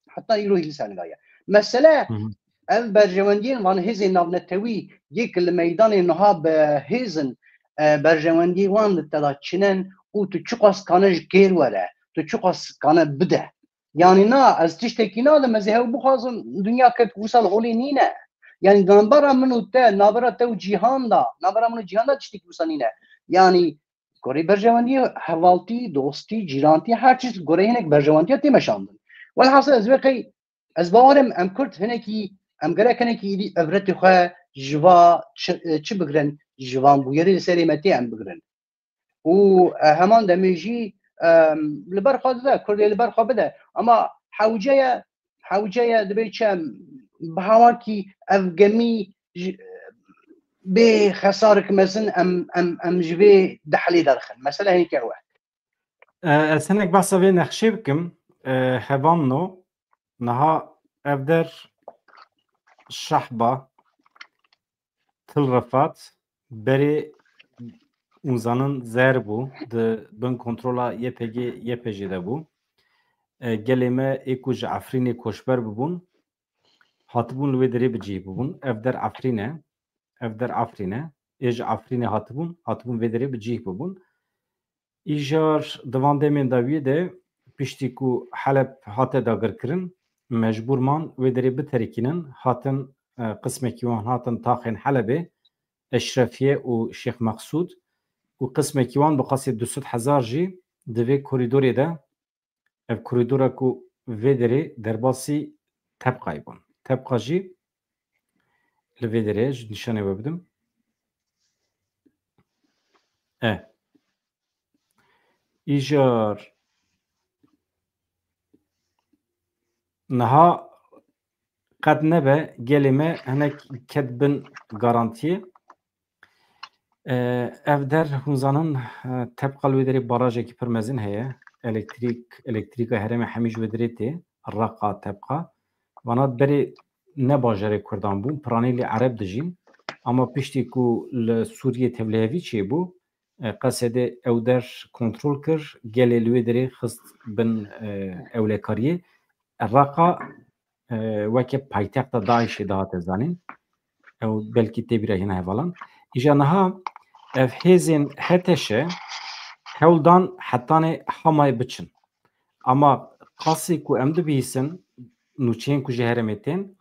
Heta îro hî li ser nigaye. Mesele, Hı hı. ev berjewendiyên van hêzên navnetewî yê ki li meydanê niha bi hêzin, e, berjewendiyê wan li te da çinen û tu çiqas kane ji kêr were, tu çiqas kane bide. Yanî na, ez tiştekî nadim, ez ê hew bixwazim, dinya ket wisa li holê nîne. Yanî navbera min û te, navbera te û cîhan da, navbera min û cîhan da tiştekî wisa nîne. Yanî gorê berjewendiyê hevaltî, dostî, cîrantî, her çi gorê hinek berjewendiya tê meşandin. Welhasil ez vê qey, ez bawer im em Kurd hinekî, em gerek hinekî êdî evretê xwe ji va çi, çi bigirin, ji van bûyerê li serê me tê em bigirin. Û, e, heman demê jî, e, li ber xwe dide, Kurdê li ber xwe bide. Ama hewce ye, hewce ye, dibê çi em bi hawakî ev gemî ji, bê xesarik mezin em, em, em ji vê dehlê derxin. Mesele hinekî ew e. E, ez hinek behsa vê nexşê bikim. E, hevanno, niha ev der şehba, Til Refat, berê hûn zanin zer bû, di bin kontrola Y P G, Y P G de bû. E, gelê me ê ku ji Efrînê koçber bibûn, hatibûn li wê derê bi cih bibûn. Ev der Efrîn e, ev der Efrîn e. Ê ji Efrînê hatibûn, hatibûn vê derê bi cih bibûn. Îjar di van demên dawiyê de piştî ku Heleb hate dagirkirin, mecbûr man wê derê biterikînin, hatin, e, qismekî wan hatin taxên Helebê, Eşrefiye û Şêx Meqsûd û qismekî wan bi qasê du sed hezar jî di vê korîdorê de, ev korîdora ku vê derê derbasî Tebqayê bûn. Tebqa jî li vê derê ji nîşanê we bidim. E. Îjar niha qet nebe gelê me hinek ket bin garantiyê. E, ev der, hûn zanin, e, Tebqa li wê derê barajekî pir mezin heye. Elektrîk, elektrîka herêmê hemî ji wê derê tê. Reqa, Tebqa. Vana berê ne bajarê Kurdan bûn, piranî li Ereb dijîn. Ama piştî ku li Sûriyê tevlihevî çêbû, e, Qesedê ew der kontrol kir, gelê li wê derê xist bin, e, ewlekariyê. Reqa, e, weke paytexta DAIŞê dihate zanîn. Ew belkî tê bîra hîna hevalan. Îja niha ev hêzên H T Ş hewl dan hetanê Hamayê biçin. Ama qasî ku em dibihîsin, nûçeyên ku ji herêmê tên,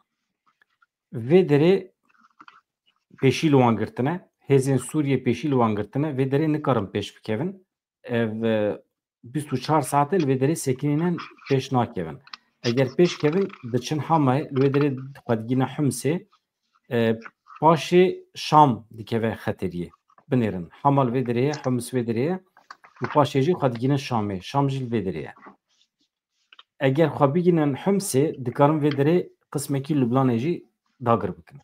vê derê pêşî li wan girtine, hêzên Sûriyê pêşî li wan girtine, vê derê nikarin pêş bikevin. Ev, e, bîst û çar saetê li vê derê sekinînin, pêş nakevin. Eger pêş kevin, diçin Hamayê, li wê derê xwe digîne Himsê, e, paşê Şam dikeve xeteriyê. Binêrin, Hama li vê derê ye, Hims vê derê ye û paşê jî xwe digîne Şamê. Şam jî li vê derê ye. Eger xwe bigînin Himsê, dikarin vê derê qismekî Lubnanê jî dagir bikin.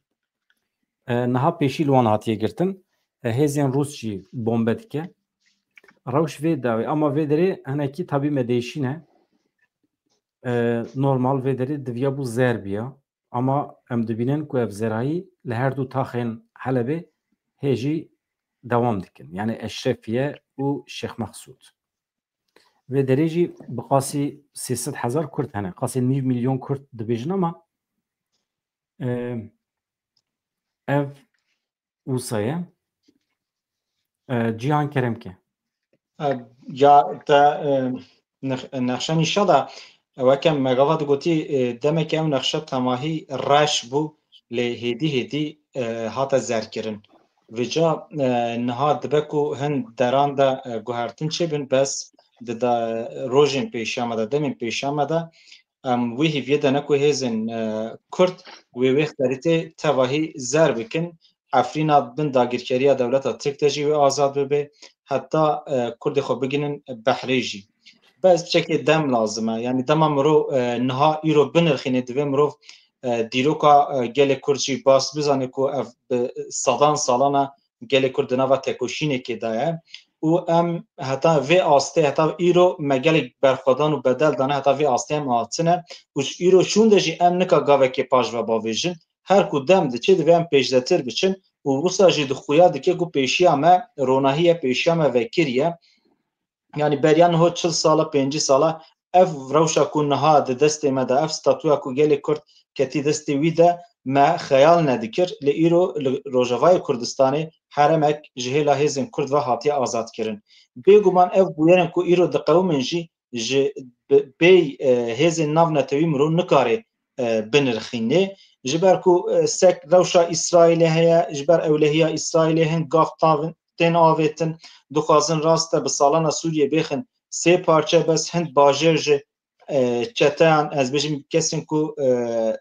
E, niha pêşî li wan hatiye girtin. E, hêzên Rûs jî bombe dike. Rewş vê dawê, ama vê derê hinekî tabî me değişîne. E, normal vê derê diviya bû zer biya. Ama em dibînin ku ev zerayî li her du taxên Helebê hê jî dewam dikin. Yani Eşrefiye û Şêx Meqsûd. Vê derê jî bi qasî sê sed hezar Kurd hene. Qasî nîv milyon Kurd dibêjin ama, e, ev wisa ye. E, Cîhan kerem ke. E, ya te, e, nex-, nexşe nîşa da, weke me gava digotî, e, demeke ew nexşe temahî reş bû, lê hêdî hêdî, e, hate zerkirin. Vêca, e, niha dibe ku hin deran de, e, guhertin çêbin, bes di da-, rojên pêşiya me de, demên pêşiya me de, em wê hêviyê de ne ku hêzên, e, Kurd wê wê xerîtê tevahî zer bikin, Efrîna bin dagirkeriya dewleta Tirk de jî wê azad bibe, heta, e, Kurdê xwe bigihînin Behrê jî. Bes piçekê dem lazim e. Yanî dema mirov, e, niha îro binirxîne, divê mirov, e, dîroka, e, gelê Kurd jî bas bizane ku ev bi sedan salan e gelê Kurd di nava tekoşînekê de ye. Û em heta vê astê, heta îro me gelek berxwedan û bedel dane, heta vê astê em hatine. Û ji îro şûnde jî em nika gavekê paş ve bavêjin. Her ku dem diçe, divê em pêşzetir biçin û wisa jî di xuya dike ku pêşiya me ronahiye, pêşiya me vekiriye. Yanî beriya niho çil sala, pêncî sala ev rewşa ku niha di destê me de, ev statuya ku gelê Kurd ketî destê wî de, me xeyal nedikir. Li îro li Rojavayê Kurdistanê heremek ji hêla hêzên Kurd ve hatiye azadkirin. Bêguman ev bûyerên ku îro diqewimin jî ji bi-, bêy, e, hêzên navnetewî mirov nikare, e, binirxînê. Ji ber ku, e, sek rewşa Îsraîlê heye, ji ber ewlehiya Îsraîlê hin gav tavin-, tên avêtin, dixwazin rast e bi salana Sûriyê bêxin sê parçe, bes hin bajêr ji, e, çeteyan, ez bêjim kesên ku, e,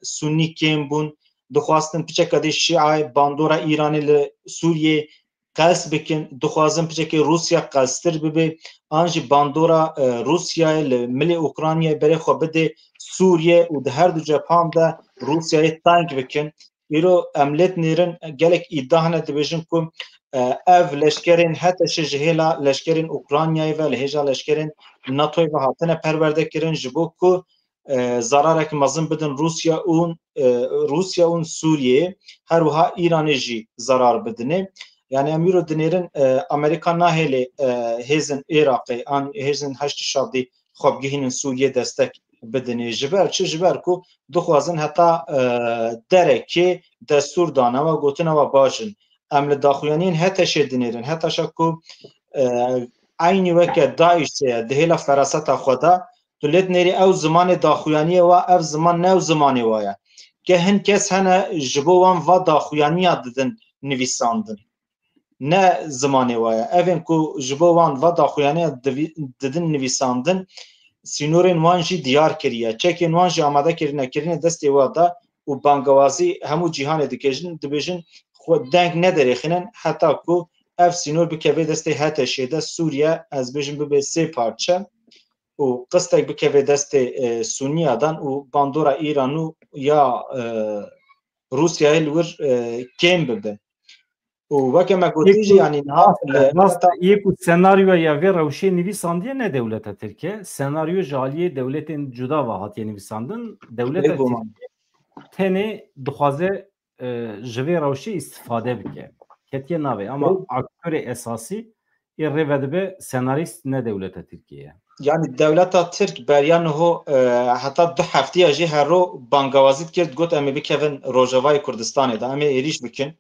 Sunnî kêm bûn, dixwastin piçeka dê Şîa bandora Îranê li Sûriyê qels bikin, dixwazin piçekê Rûsya qelstir bibe, an jî bandora, e, Rûsyayê li milê Ukraynayê berê xwe bide Sûriye û di her du cephan de Rûsyayê teng bikin. Îro em lê dinêrin, gelek îdia hene dibêjin ku, e, ev leşkerên HTŞ ji hêla leşkerên Ukraynayê ve, li hêja leşkerên NATOyê ve hatine perwerde kirin, ji bo ku, e, zararek mezin bidin Rûsya û, e, Rûsya û Sûriyeyê, her wiha Îranê jî zarar bidinê. Yani em îro dinêrin, e, Amerîka nahêlê, e, hêzin Iraqê an hêzin Heşdî Şabdî xwe bigihînin Sûriyê destek bidinê. Ji ber çi? Ji ber ku dixwazin heta, e, derekê destûr dane we, gotine we bajin. Em li daxuyaniyên HTŞê dinêrin. HTŞ ku, e, eynî weke DAIŞê ye, di hêla feraseta xwe de, tu lê dinêrî ew zimanê daxuyaniyê wa, ev ziman ne ew zimanê wa ye. Ke hin kes hene ji bo wan va daxuyaniya didin nivîsandin. Ne zimanê wa ye. Evên ku ji bo wan va daxuyaniya divî-, didin nivîsandin, sînorên wan jî diyar kiriye. Çekên wan jî amade kirine, kirine destê wa de û bangewazî hemû cîhanê dikejin, dibêjin xwe deng nederêxînin heta ku ev sînor bikeve destê HTŞê de, Sûriye, ez bêjim, bibe sê parçe û qistek bikeve destê, e, Suniyadan û bandora Îran û ya, e, Rûsyayê li wir, e, kêm bibe. Û weke me gotî jî, yanî niha rast e, li rast e, yê ku senaryoya vê rewşê nivîsandiye ne dewleta Tirk e. Senaryo ji aliyê dewletên cuda ve hatiye nivîsandin. Dewleta Tirk tenê dixwaze, e, ji vê rewşê îstifade bike. Ketiye navê. Ama aktörê esasî ê rê vedibe senarîst ne dewleta Tirkiyê ye. Yani dewleta Tirk beriya niho, e, heta du heftiya jî her ro bangewazî dikir, digot em ê bikevin Rojavayê Kurdistanê de, em ê êrîş bikin.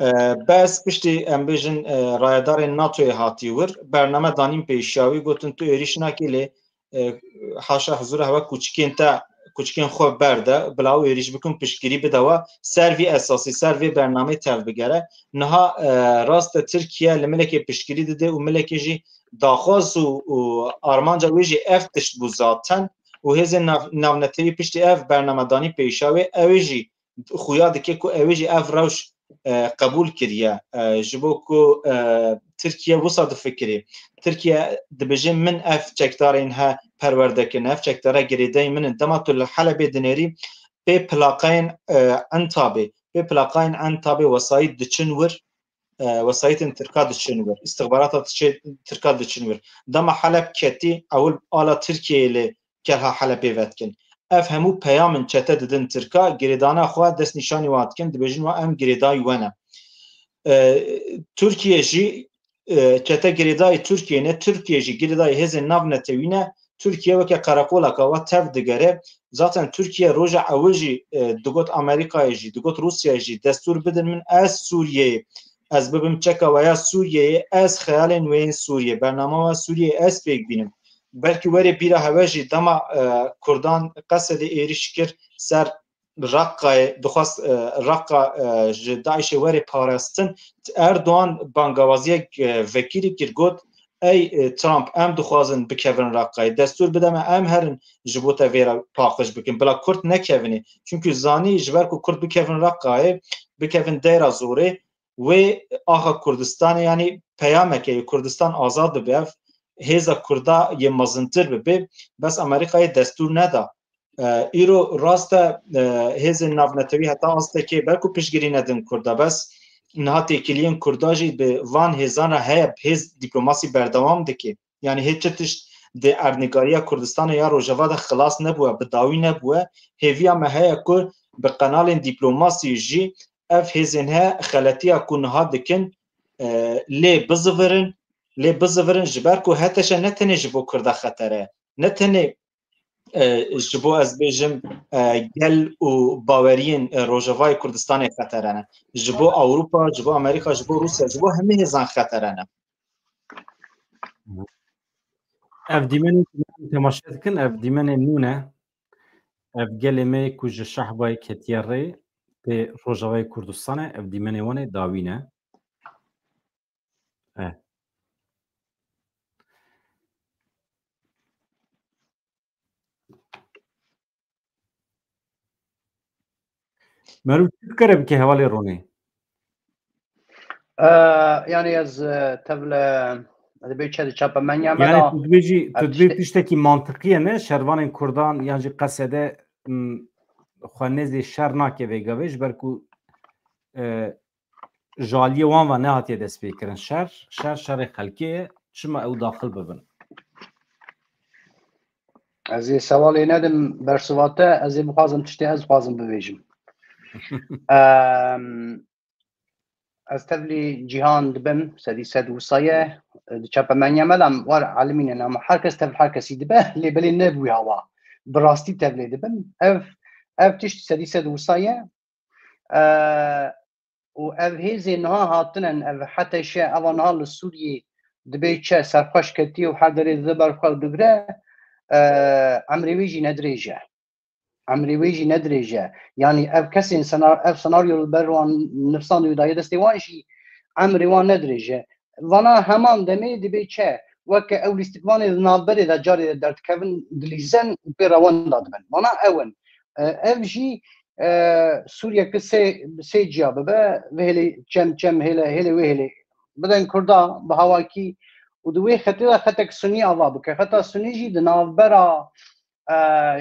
E, bes piştî em bêjin, e, rayedarên NATOyê hatî wir, bername danîn pêşiya wî, gotin tu êrîş nakî lê, e, haşa huzura hewe kuçikên te, kuçikên xwe berde, bila ew êrîş bikin, piştgirî bide we, ser vî esasî, ser vê bernameyê tev bigere. Niha, e, rast e Tirkiye li milekê piştgirî dide û milekê jî daxwaz û, û armanca wê jî ev tişt bû zaten û hêzên nav-, navnetewî piştî ev bernamedanî pêşa wê, ew ê jî xuya dike ku ew ê jî ev rewş, e, qebûl kiriye. E, ji bo ku, e, Tirkiye wisa difikirê. Tirkiye dibêje, min ev çekdarên he perwerde kirin, ev çekdara girêdayî min in. Dema tu li Helebê dinêrî, pê plaqayên, e, Entabê, pê plaqayên Entabê wesayît diçin wir, e, wesayîtên Tirka diçin wir, îstixbarata diçe-, Tirka diçin wir. Dema Heleb ketî, ewil ala Tirkiyeyê lê kelha Helebê vedikin. Ev hemû peyam in çete didin Tirka, girêdana xwe destnîşanî wan dikin, dibêjin wan em girêdayî we ne. E, Tirkiye jî, e, çete girêdayî Tirkiye ne, Tirkiye jî girêdayî hêzên navnetewî ne, Tirkiye weke qereqoleka we tev digere. Zaten Tirkiye roja ewil jî, e, digot Amerîkayê jî, digot Rûsyayê jî, destûr bidin min, ez Sûriyeyê, ez bibim çeka we ya Sûriyeyê, ez xeyalên wê yên Sûriyê, bernama we Sûriyeyê ez pêk bînim. Belkî were bîra hewe jî dema, e, Kurdan Qesedê êrîş kir ser Reqayê, dixwest, e, Reqa, e, ji DAIŞê were parastin. Erdogan bangawaziyek, e, vekirî kir, got, ey, e, Trump, em dixwazin bikevin Reqayê. Destûr bide me, em herin ji bo te vê re paqij bikin. Bila Kurd nekevinê. Çimkû zanî ji ber ku Kurd bikevin Reqayê, bikevin Dêra Zorê, wê axa Kurdistanê, yanî peyameke yê Kurdistan azad bibe, ev hêza Kurda yê mezintir bibe, bes Amerîkayê destûr neda. E, îro rast e, e, hêzên navnetewî heta astekê belku piştgirî nedin Kurda, bes niha têkiliyên Kurda jî bi van hêzan re heye, hêz dîplomasî berdewam dike. Yanî hê çi tişt di erdnîgariya Kurdistanê ya Rojava de xilas nebûye, bi dawî nebûye. Hêviya me heye ku bi qenalên dîplomasî jî ev hêzên he xeletiya ku niha dikin, e, lê bizivirin, lê bizivirin, ji ber ku HTŞ ne tenê ji bo Kurda xeter e, ne tenê, e, ji bo, ez bêjim, e, gel û baweriyên, e, Rojavayê Kurdistanê xeter e ne. Ji bo Ewropa, ji bo Amerîka, ji bo Rûsya, ji bo hemî hêzan xeter e ne. Ev dîmenê ku em temaşe dikin, ev dîmenê nû ne. Ev gelê me ku ji Şehbayê ketiye rê, tê Rojavayê Kurdistanê, ev dîmenê wan ê dawî ne. Eh. Merû çi dikare bike hevalê Ronê? E, yanî ez, e, tevle, ez dibê çi di çapemengiya me Yanî de, tu dibêjî, tu ev dibê tişte- tiştekî mantiqî ye, ne? Şervanên Kurdan yan jî Qesede, m, xwe nêzê şer nake vê gavê, ji ber ku, e, ji aliyê wan ve nehatiye destpêkirin. Şer, şer, şerê xelkê ye. Çima ew daxil bibin? Ez ê sewalê nedim bersiva te, ez ê bixwazim tiştê ez dixwazim bibêjim. Em, ez tevlî cîhan dibim, sedî sed wisa ye, di çapemengiya me de em war elimînin, ama her kes tevl her kesî dibe, lê belê ne bi wî hawa. Bi rastî tevlê dibim. Ev, ev tişt sedî sed wisa ye. E, û ev hêzên niha hatine, ev HTŞ, eva niha li Sûriyê dibê çi, serxweş ketiye û her derê dide ber xwe û digre, e, emrê wê jî ne dirêj e. Emrê wê jî ne dirêj e. Yanî ev kesên senar-, ev senaryo li ber wan nifsandî û daye destê wan jî emrê wan ne dirêj e. Vana heman demê dibê çi, weke ew lîstikvanê di navberê de carê de derdikevin, dilîzin û pê re wenda dibin. Vana ew in. E, ev jî, e, Sûriyeke sê, sê ciya bibe, vê hêlê çem, çem hêle, hêlê wê hêlê bidin Kurda bi hawakî û di wê xetê de xetek sunî ava bike. Xeta sunî jî di navbera, e,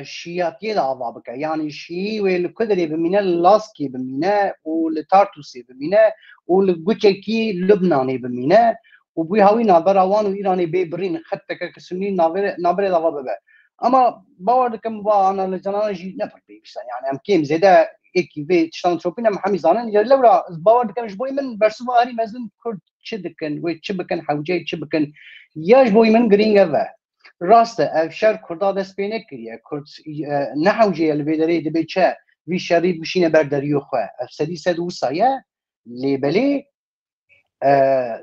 şiyatiyê de ava bike. Yanî şiyî wê li ku derê bimîne, li Laskê bimîne û li Tartûsê bimîne û li guçekî Lubnanê bimîne û bi wî hawî navbera wan û Îranê bê birîn, xeteke ki sunî navê-, navberê de ava bibe. Ama bawer dikim va analizanan jî ne pir pêwîst e. Yanî em kêm zêde êkî vê tiştan çopîn em hemî zanin. Ya lewra ez bawer dikim ji bo min bersiva herî mezin Kurd çi dikin, wê çi bikin, hewceyê çi bikin, ya ji bo min girîng ev e. Rast e, ev şer Kurda dest pê nekiriye. Kurd, e, ne hewceye li vê derê dibê çi, vî şerî bişîne ber deriyê xwe. Ev sedî sed wisa ye, lê belê, e,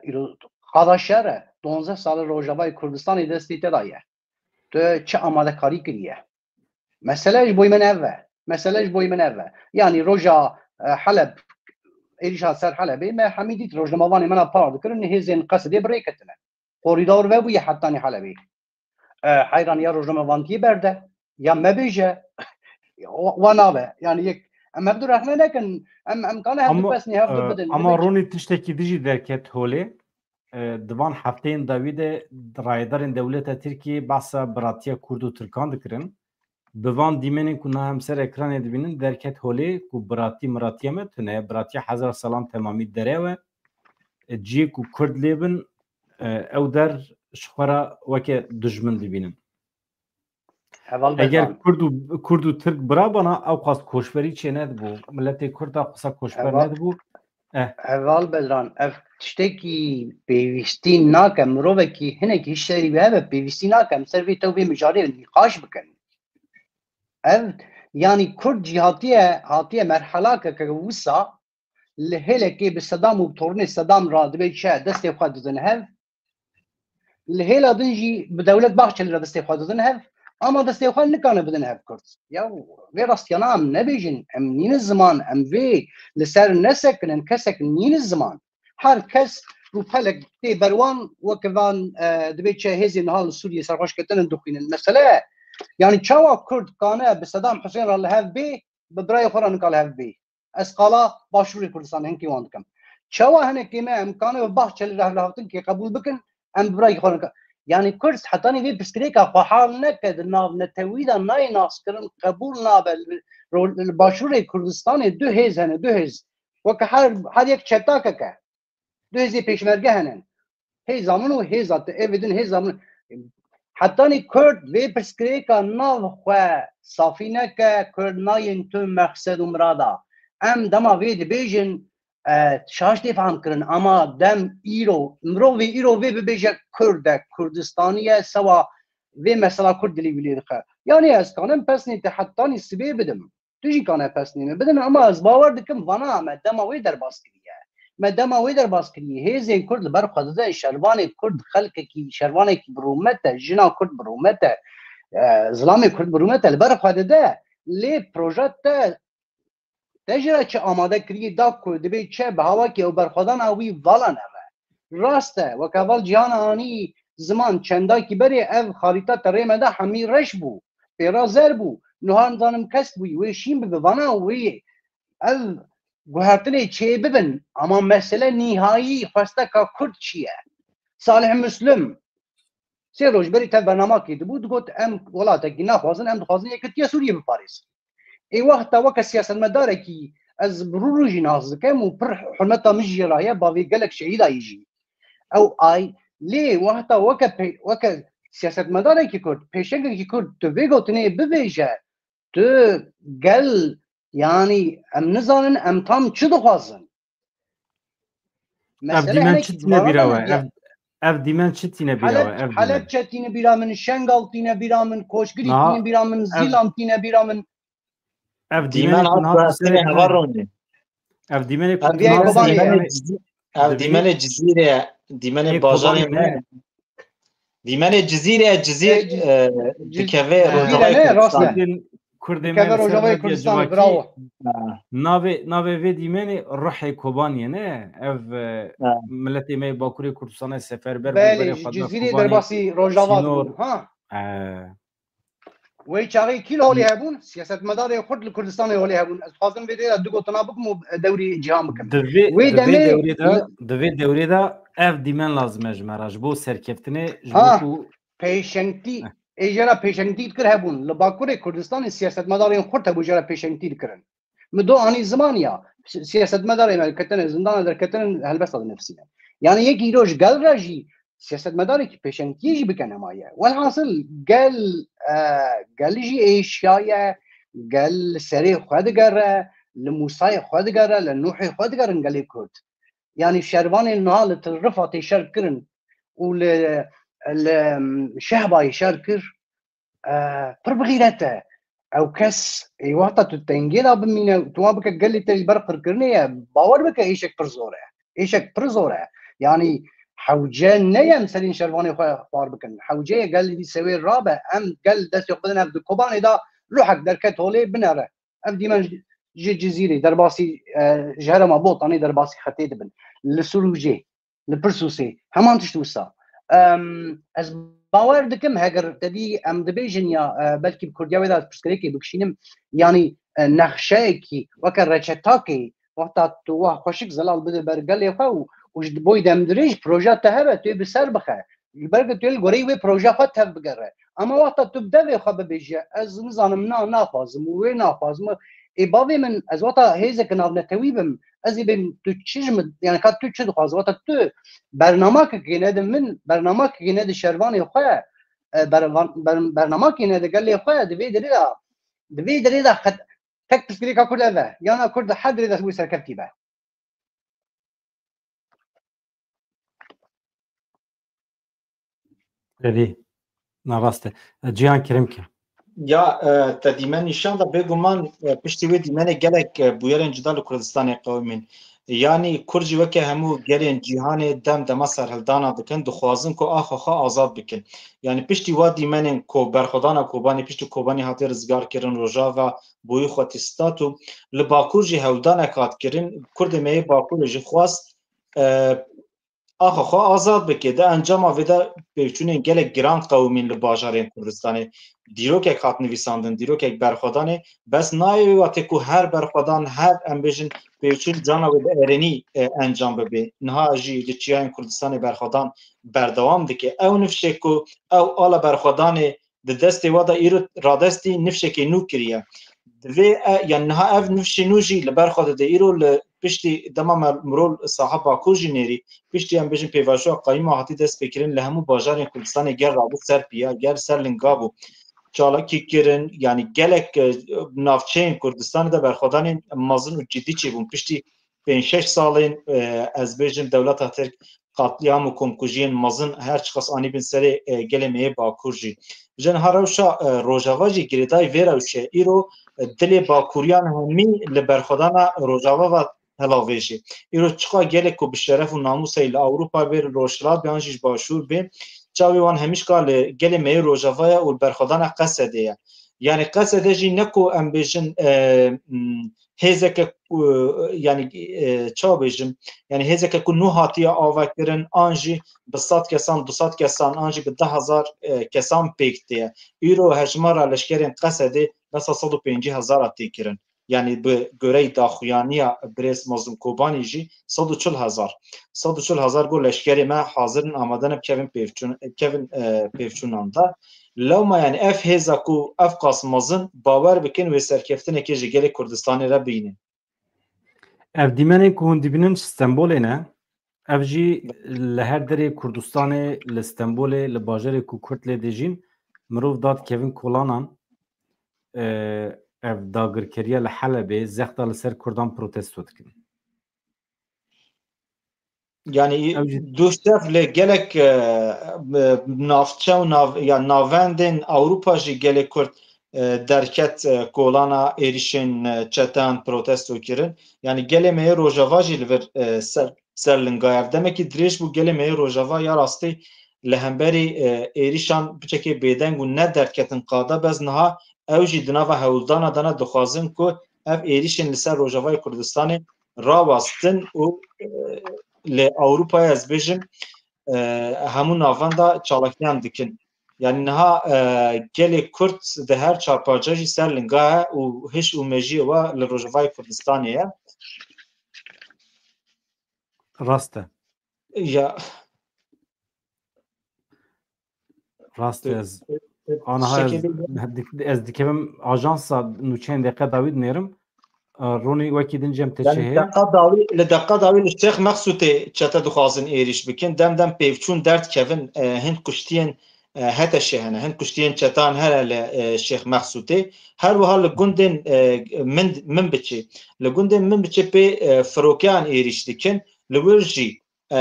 îro qada şer e. Donzdeh sal e Rojavayê Kurdistanê destê te de ye. Tu çi amadekarî kiriye? Mesele ji bo min ev e. Mesele ji bo min ev e. Yanî roja, e, Heleb, êrîşa ser Helebê me hemî dît, rojnamevanê me re par dikirin, hêzên Qesedê bi rê ketine. Korîdor vebûye hetanî Helebê. E, heyraniya rojnamevantiyê berde. Ya mebêje, wa, wa nabe. Yanî yek, em hevdu rexne nekin, em, em kane hevdu Ama, pesnê, hevdu e, bidin. ama Dibê çi? Ronî tiştekî dijî derket holê. E, di van hefteyên dawî de rayedarên dewleta Tirkiyê behsa biratiya Kurd û Tirkan dikirin. Bi van dîmenên ku niha em ser ekranê dibînin, derket holê ku biratî miratiya me tune ye, biratiya hezar salan temamî derew e. E, cihê ku Kurd lê bin, e, ew der ji xwe re weke dijmin dibînin. Heval Eger Bedran. Kurd û, Kurd û Tirk birabana, ew qas koçberî çê nedibû. Miletê Kurd a qisa koçber Heval, nedibû. Eh. Heval Bedran, ev tiştekî pêwîstî nake, mirovekî hinekî şerî wê hebe pêwîstî nake, em ser vê tew vê mijarê nîqaş bikin. Ev, yanî Kurd jî hatiye, hatiye merhelakeke wisa, li hêlekê bi Sedam û bi tornê Sedam re dibê çi, destê xwe didin hev. Li hêla din jî bi Dewlet Bahçelî re destê xwe didin hev. Ama destê xwe nikane bidin hev Kurd. Ya vê rastiyana em nebêjin, em nînin ziman, em vê li ser nesekinin, kesek nînin ziman. Her kes rûpelek tê berwan, weke van, e, dibê çi hêzên niha li Sûriyê serxweşketinin dixwînin. Mesele, yanî çawa Kurd kane bi Sedam Husên re li hev bê, bi birayê xwe re nika li hev bê? Ez qala Başûrê Kurdistanê hinkî wan dikim. Çawa hinekê me em kane bi Bahçelî re hevlihevtinkê qebûl bikin, em bi birayê xwe re nika-, yanî Kurd hetanî vê pirsgirêka xwe hal neke, di navnetewî de nayê naskirin, qebûl nabe. Li, ro-, li Başûrê Kurdistanê du hêz hene, du hêz. Weke her, her yek çetakek e. Du hêzê pêşmerge hene. Hêza min û hêza te, ê vê din hêza min. Hetanî Kurd vê pirsgirêka nav xwe safî neke, Kurd nayên tu mexsed û mirada. Em dema vê dibêjin, e, şaş tê fehm kirin, ama dem îro, mirovê îro vê bibêje Kurd e, Kurdistanî ye, sewa vê mesela Kurd dilî wî lê dixe. Yanî ez kanim pesnê te hetanî sibê bidim. Tu jî kane pesnê min bidin, ama ez bawer dikim vana me dema wê derbas kiriye. Me dema wê derbas kiriye. Hêzên Kurd li ber xwe dide, şervanê Kurd xelkekî, şervanekî bi rûmet e, jina Kurd bi rûmet e, e, zilamê Kurd bi rûmet e, li ber xwe dide. Lê proje te, te jî re çi amade kiriye da ku dibê çi bi hawakî ew berxwedana wî vala nebe. Rast e, weke heval Cîhan anî ziman çendakî berê ev xarîta terê me de hemî reş bû, pêra zer bû, niha nizanim kesk bûyî, wê şîn bibe, vana wê ev guhertinê çê bibin, ama mesele nîhayî xwesteka Kurd çi ye? Salih Muslim sê roj berî tev bernamakê dibû, digot, em welatekî naxwazin, em dixwazin Yekîtiya Sûriyê biparêzin. Ê wexta weke siyasetmedarekî ez bi rû rû jî nas dikim û pir hurmeta min jî jê re ye, bavê gelek şehîdayî jî. Ew ay lê wexta weke pê-, weke siyasetmedarekî Kurd, pêşengekî Kurd, tu vê gotinê bibêje, tu gel, yanî em nizanin em tam çi dixwazin. Ev Mesele dîmen hinekî çi tîne bîra we? Ev, ev dîmen çi tîne bîra we? Ev dîmen. Helebçe tîne bîra min, Şengal tîne bîra min, Koçgirî tîne bîra min, Zîlan tîne bîra min. Ev dîmenê ku niha tu serê heval ronî. Ev dîmenê ku tu niha serê, ev dîmenê Cizîrê, dîmenê bajarê me. Dîmenê Cizîrê, Cizîr, e, dikeve Rojavayê Kurdistanê. Kurdên me li ser Rojavayê Kurdistanê, bravo. Navê, navê vê dîmenê ruhê Kobaniyê ne. Ev, e, miletê me yê Bakurê Kurdistanê seferber bû, berê xwe da Kobanê. Cizîrê derbasî Rojava dibû, ha. Wê çaxê kî li holê hebûn? Siyasetmedarê Kurd li Kurdistanê holê hebûn. Ez dixwazim vê derê de du gotina bikim û dewrî cîhan bikim. Di vê, wê di vê demê dewrê de, di vê dewrê de ev dîmen lazim e ji me re, ji bo serkeftinê, ji bo ku pêşengtî, ê jê re pêşengtî dikir hebûn. Li Bakurê Kurdistanê siyasetmedarên Kurd hebû jê re pêşengtî dikirin. Min do anî ziman ya. Si-, siyasetmedarê me ketine zindana derketine helbesta dinivîsîne. Yani yekî îro ji gel re jî siyasetmedarekî pêşengtiyê jî bike nemaye. Welhasil gel, e, gel jî êşiyaye, gel li serê xwe digere, li Mûsayê xwe digere, li Nûhê xwe digerin gelê Kurd. Yani şervanên niha li Til Rifatê şer kirin û li, li Şehbayê şer kir, e, pir bi xîret e. Ew kes ê wexta tu tengê de bimîne, tu wan bike gelê te li ber qirkirinê ye, bawer bike êşek pir zor e. Êşek pir zor e. Yanî hewce ne ye em serên şervanê xwe xwar bikin. Hewce ye gel vî sewê rabe, em gel destê xwe bidin hev di Kobanê de ruhek derket holê binere. Ev dîmen ji, ji Cizîrê, derbasî, e, ji herêma Botanê derbasî Xetê dibin. Li Sirûcê, li Pirsûsê, heman tişt wisa. Em, ez bawer dikim, heger te dî em dibêjin ya, e, belkî bi kurdiya wê de pirsgirêkê bikişînim, yanî, e, nexşeyekî weke reçetakê, wexta tu wa xweşik zelal bide ber gelê xwe û, û ji boy demdirêj proja te hebe, tu yê bi ser bixe. Ji ber ku tu yê li goreyî wê proja xwe tev bigere. Ama wexta tu bi devê xwe bibêje, ez nizanim, na naxwazim û wê naxwazim. Ê bavê min, ez wexta hêzeke navnetewî bim, ez ê bêm tu çi ji min, yani ka tu çi dixwazî, wexta tu bernamakekê nedi min, bernamakekê nedi şervanê xwe, e, ber-, ber-, bernamakê nedi gelê xwe, di vê derê de, di vê derê de xet-, tek pirsgirêka Kurd ev e. Yana Kurd di her derê de wê serkevtî be. Revî, na rast e. E, Cihan Kirimke. Ya, e, te dîmen nîşan da, bêguman, e, piştî wê dîmenê gelek, e, bûyerên cuda li Kurdistanê qewimîn. Yanî Kurd jî weke hemû gelên cîhanê dem dema serhildana dikin, dixwazin ku axa xwe azad bikin. Yanî piştî wa dîmenên ku berxwedana Kobanê, piştî Kobanê hatiye rizgarkirin, Rojava bûyî xwe tîstat û li Bakur jî hewldanek hat kirin. Kurdê me yê Bakurê jî xwest, e, axa xwe azad bike. Di encama vê de pêvçûnên gelek giran qewimîn li bajarên Kurdistanê. Dîrokek hat nivîsandin, dîrokek berxwedanê. Bes nayê wê watê ku her berxwedan, her, em bêjin, pêvçûn cana wê bi erênî, e, encam bibe. Niha jî li çiyayên Kurdistanê berxwedan berdewam dike. Ew nifşê ku ew ala berxwedanê di destê we de îro radestî nifşekê nû kiriye. Divê, e, yani niha ev nifşê nû jî li ber xwe dide. Îro li piştî dema me mirov saha Bakur jî nêrî, piştî em bêjin pêvajoya qayûma hatî destpêkirin li hemû bajarên Kurdistanê ger rabû ser piya, ger ser linga bû. Çalakî kirin, yani gelek, e, navçeyên Kurdistanê de berxwedanên mezin û cidî çêbûn. Piştî pênc şeş salên, e, ez bêjim dewleta Tirk qetlîam û komkujiyên mezin her çiqas anîbin serê, e, gelê me yê Bakur jî. Ji niha rewşa, e, Rojava jî girêdayî vê rewşe. Îro, e, dilê Bakuriyan hemî li berxwedana Rojava ve helavêjê. Îro çiqa gelek ku bi şeref û namûsê li Ewropa bê, li Rojhilat bê, an jî ji Başûr bê, çavê wan hemîşka li gelê me yê Rojava ye û li berxwedana Qesedê ye. Yani Qesede jî ne ku em bêjin, e, m, hêzeke ku, yani, e, çawa bêjim, yani hêzeke ku nû hatiye avakirin, an jî bi sed kesan, du sed kesan, an jî bi deh hezar, e, kesan pêk tê ye. Îro hejmara leşkerên Qesedê besa sed û pêncî hezar a tê kirin. Yani bi goreyê daxuyaniya birêz Mazlûm Kobanî jî sed û çil hezar. Sed û çil hezar got leşkerê me hazir in, amade ne bikevin pêvçûn-, bikevin, e, pêvçûnan de. Lewma yani ev hêza ku ev qas mezin, bawer bikin wê serkeftinekê ji gelê Kurdistanê re bînin. Ev dîmenên ku hûn dibînin ji Stenbolê ne. Ev jî li her derê Kurdistanê, li Stenbolê, li bajarê ku Kurd lê dijîn, mirov da dikevin kolanan, e, ev dagirkeriya li Helebê, zexta li ser Kurdan protesto dikin. Yani Ew jî du şev li gelek, e, navçe û nav-, ya navendên Ewropa jî gelê Kurd, e, derket, e, kolana êrişên, e, çeteyan protesto kirin. Yani gelê me yê Rojava jî li vir, e, ser, ser linga ye. Ev demekî dirêj bû gelê me yê Rojava ya rastî li hemberî, e, êrişan piçekê bêdeng û ne derketin qada, bes niha ew jî di nava hewldana de ne, dixwazin ku ev êrişên li ser Rojavayê Kurdistanê rawestin û, e, li Ewropayê ez bêjim, e, hemû navenda çalakiyan dikin. Yani niha, e, gelê Kurd di her çar parça jî ser linga ye û hiş û mejiyê we li Rojavayê Kurdistanê ye. Rast e. Ya. Rast e, ez, e, e, aniha ez, şekilde dik-, ez dikevim ajansa nûçeyên deqa dawî dinêrim. E, Ronî, wekî din cem te Yani çi heye? Deqa dawî, li deqa dawî li Şêx Mexsûtê çete dixwazin êrîş bikin. Dem dem pêvçûn derdikevin, e, hin kuştiyên, e, HTŞ hene, hin kuştiyên çetan here li, e, Şêx Mexsûtê. Her wiha li gundên, e, min, min biçê. Li gundên min biçê pê, e, firokeyan êrîş dikin. Li wir jî, e,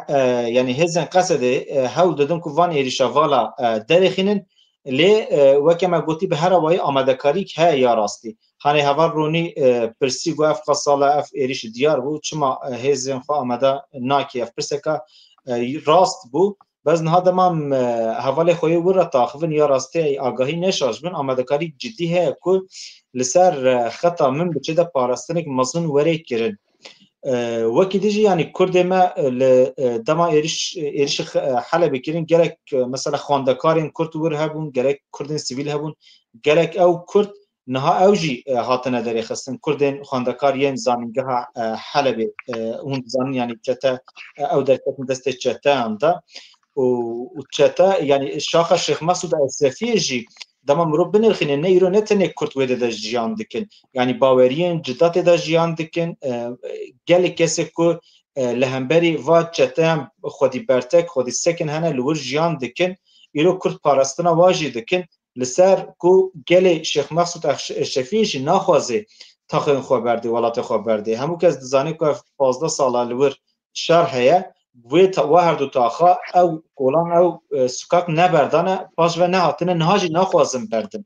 e, yani hêzên Qesedê, e, hewl didin ku van êrîşa vala, e, derêxînin. Lê, e, weke me gotî, bi her awayî amadekarîk heye ya rastî. Hanê heval Ronî, e, pirsî, got, ev qas sala ev êrîş diyar bû, çima, e, hêzên xwe amade nake? Ev pirseka, e, rast bû. Bes niha dema em, e, hevalê xwe yê wir re taxivin, ya rastî agahî neşaş bin, amadekarî cidî heye ku li ser, e, xeta min biçê de parastineke mezin were kirin. E, wekî din jî, yanî Kurdê me, e, li, e, dema êriş, êrişê xe-, e, Helebê kirin, gelek, e, mesela xwendekarên Kurd wir hebûn, gelek Kurdên sivîl hebûn, gelek ew Kurd niha ew jî, e, hatine derêxistin. Kurdên xwendekar yên zanîngeha, e, Helebê, e, hûn dizanin, yanî çete, e, ew derketin destê çeteyan de. Û, û çete, yanî şaxa Şêx Mesûd Eşrefiyê jî dema mirov binirxîne, ne îro ne tenê Kurd wê de, de jiyan dikin. Yanî baweriyên cida tê de jiyan dikin. E, gelek kesê ku, e, li hemberî va çeteyan xwedî bertek, xwedî sekin hene, li wir jiyan dikin. Îro Kurd parastina wa jî dikin. Li ser ku gelê Şêx Mexsûd Eş-, Eşrefiyê jî naxwaze taxên xwe berdê, welatê xwe berdê. Hemû kes dizane ku ev pazdeh sala li wir şer heye. Wê ta-, wa her du taxa ew kolan, ew, e, sokak neberdane, paş ve nehatine, niha jî naxwazin berdin.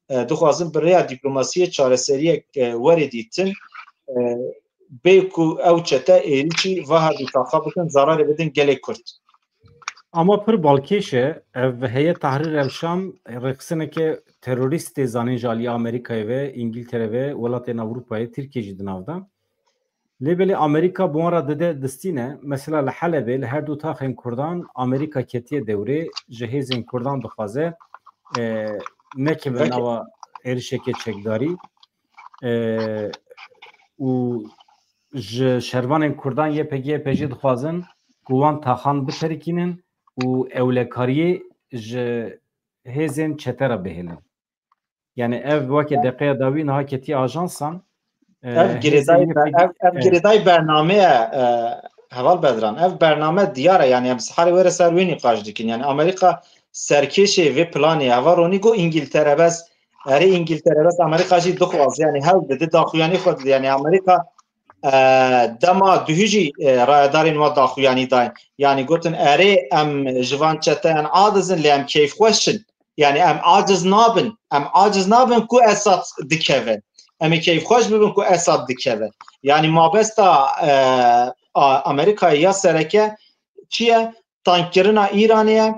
E, dixwazin bi rêya dîplomasiyê çareseriyek, e, were dîtin. E, bê ku ew çete êrîşî va herdû taxa bikin, zararê bidin gelê Kurd. Ama pir balkêş e, ev heyet Tahrir el Şam rêxistineke terorîst tê zanîn ji alî Amerîkayê ve, Îngiltere ve, welatên Ewropayê, Tirkiye jî di nav de. Lê belê Amerîka bi wan re dide distîne. Mesela li Helebê, li her du taxên Kurdan Amerîka ketiye dewrê, ji hêzên Kurdan dixwaze, e, nekeve Peki. nava êrişeke çekdarî. E, û ji şervanên Kurdan Y P G Y P J dixwazin ku wan taxan biterikînin û ewlekariyê ji hêzên çete re bihêlin. Yani ev weke deqeya dawî niha ketiye ajansan. E, Ev girêdayî hêzên ber- Y P G, ev, ev evet. girêdayî bername ye, e, Heval Bedran. Ev bername diyar e, yani em siharê were ser wê nîqaş dikin. Yani Amerîka serkêşê vê planê, heva ronî got Îngiltere bes, erê Îngiltere bes, Amerîka jî dixwaz, yani hewl dide, daxuyanî xwe dide. Yani Amerîka, e, dema duhî jî, e, rayedarên wa daxuyanî dayîn. Yani gotin erê em ji van çeteyan aciz in, lê em keyfxweş in. Yani em aciz nabin. Em aciz nabin ku Esad dikeve. Em ê keyfxweş bibin ku Esad dikeve. Yani mabesta, e, a, Amerîkayê ya sereke çi ye? Tankirina Îranê ye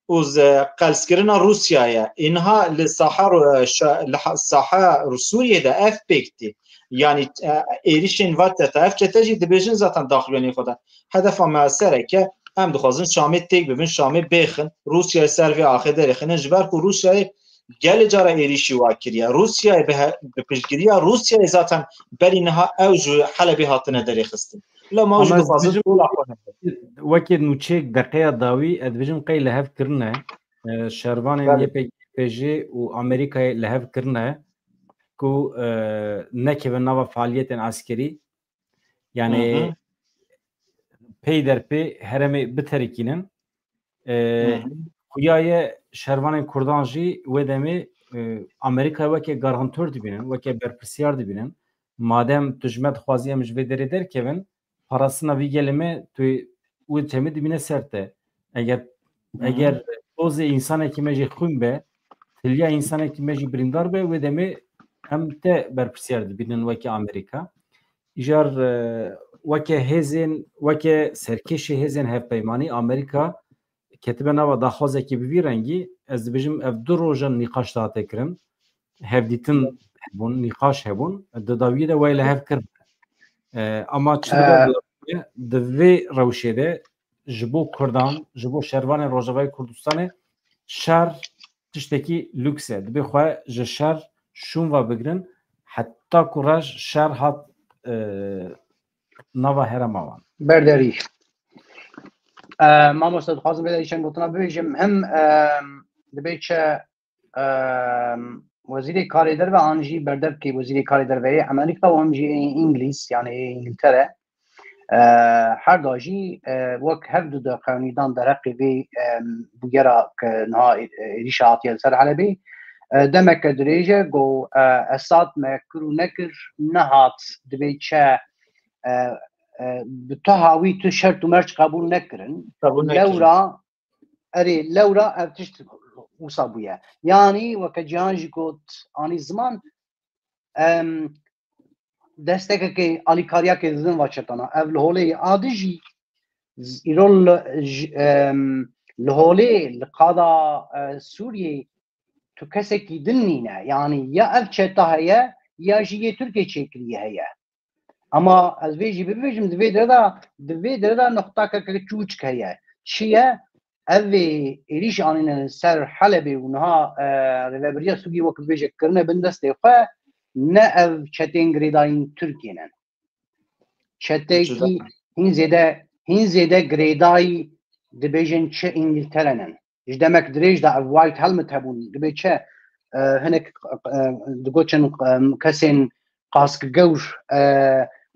û z-, qelskirina Rûsyayê ye. Înha li saha Ru-, şa-, li ha-, saha Sûriyê de ev pêk tê. Yani, e, êrîşên va çete, ev çete jî dibêjin zaten daxuyanî xwe de. Hedefa me sereke, em dixwazin Şamê têk bibin, Şamê bêxin, Rûsyayê ser vê axê derêxinin, ji ber ku Rûsyayê gelê cara êrîşî wa kiriye. Rûsyayê bi he-, bi piştgiriya Rûsyayê zaten berî niha ew ji Helebê hatine derêxistin. Lema ew jî Ama ez dixwazin dibêjim, tola xwe hebe. Wekî nûçeyek deqeya dawî, ez dibêjim qey li hev kirine, e, şervanên Belê. Y P G Y P J û Amerîkayê li hev kirine ku, e, nekeve nava faaliyetên eskerî. Yani Hı hı. peyderpê herêmê biterikînin. E, Hı hı. Xuya ye şervanên Kurdan jî wê demê, e, Amerîkayê weke garantor dibînin, weke berpirsiyar dibînin. Madem tu ji me dixwazî em ji vê derê derkevin, parastina vî gelê me tu wê çemê dibîne ser te. Eger, Hı hı. eger pozê însanekî me jî xwîn be, tiliya însanekî me jî birîndar be, wê demê em te berpirsiyar dibînin weke Amerîka. Îcar, e, weke hêzên, weke serkêşê hêzên hevpeymanî Amerîka ketibe nava daxwazekî bi vî rengî, ez dibêjim ev du rojan nîqaş dihate kirin. Hevdîtin hebûn, nîqaş hebûn. Di dawiyê de wayê li hev kirin. E, ama çi dibe, E, di vê rewşê de ji bo Kurdan, ji bo şervanên Rojavayê Kurdistanê şer tiştekî lûks e. Dibê xwe ji şer şûn ve bigirin, heta ku reş şer hat, e, nava herêma wan. Berderî. E, mamoste, dixwazim vê de çend gotina bibêjim. Him, e, dibê çi, e, Wezîrê Karê Derve an jî berdevkê Wezîrê Karê Derve yê Amerîka û him jî ê Îngilîz, yani ê Îngiltere. E, her da jî, e, wek hev du de qewnîdan derheqê vê, e, bûyera ke niha ê-, êrîşa hatiye li ser Helebê. E, demeke dirêj e, got, e, Esad me kir û nekir, nehat, dibê çi, e, e, bi tu hawî tu şert û merc qebûl nekirin. Qebûl nekirin. Lewra, erê, lewra ev tişt wisa bûye. Yanî weke Cihan jî got, anî ziman, em, destekekê, alîkariyakê didin va çetana. Ev li holê ye. A di jî z-, îro li, j-, em, li holê, li qada, e, Sûriyê tu kesekî din nîne. Yanî ya ev çeta heye, ya jî yê Tirkiyê çêkirî heye. Ama ez vê jî bibêjim, di vê dere de, di vê dere de nuqtakeke çûçik heye. Çi ye? Ev vê êrîş anîne ser Helebê û niha, e, Rêveberiya Sûriyê wek bibêje kirine bin destê xwe, ne ev çetên girêdayîn Tirkiyê ne. Çetekî hîn zêde, hîn zêde girêdayî dibêjin çi Îngiltere ne. Ji demek dirêj de ev White Helmet hebûn. Dibê çi, e, hinek, e, digotin, e, kesên qaskgewr, e,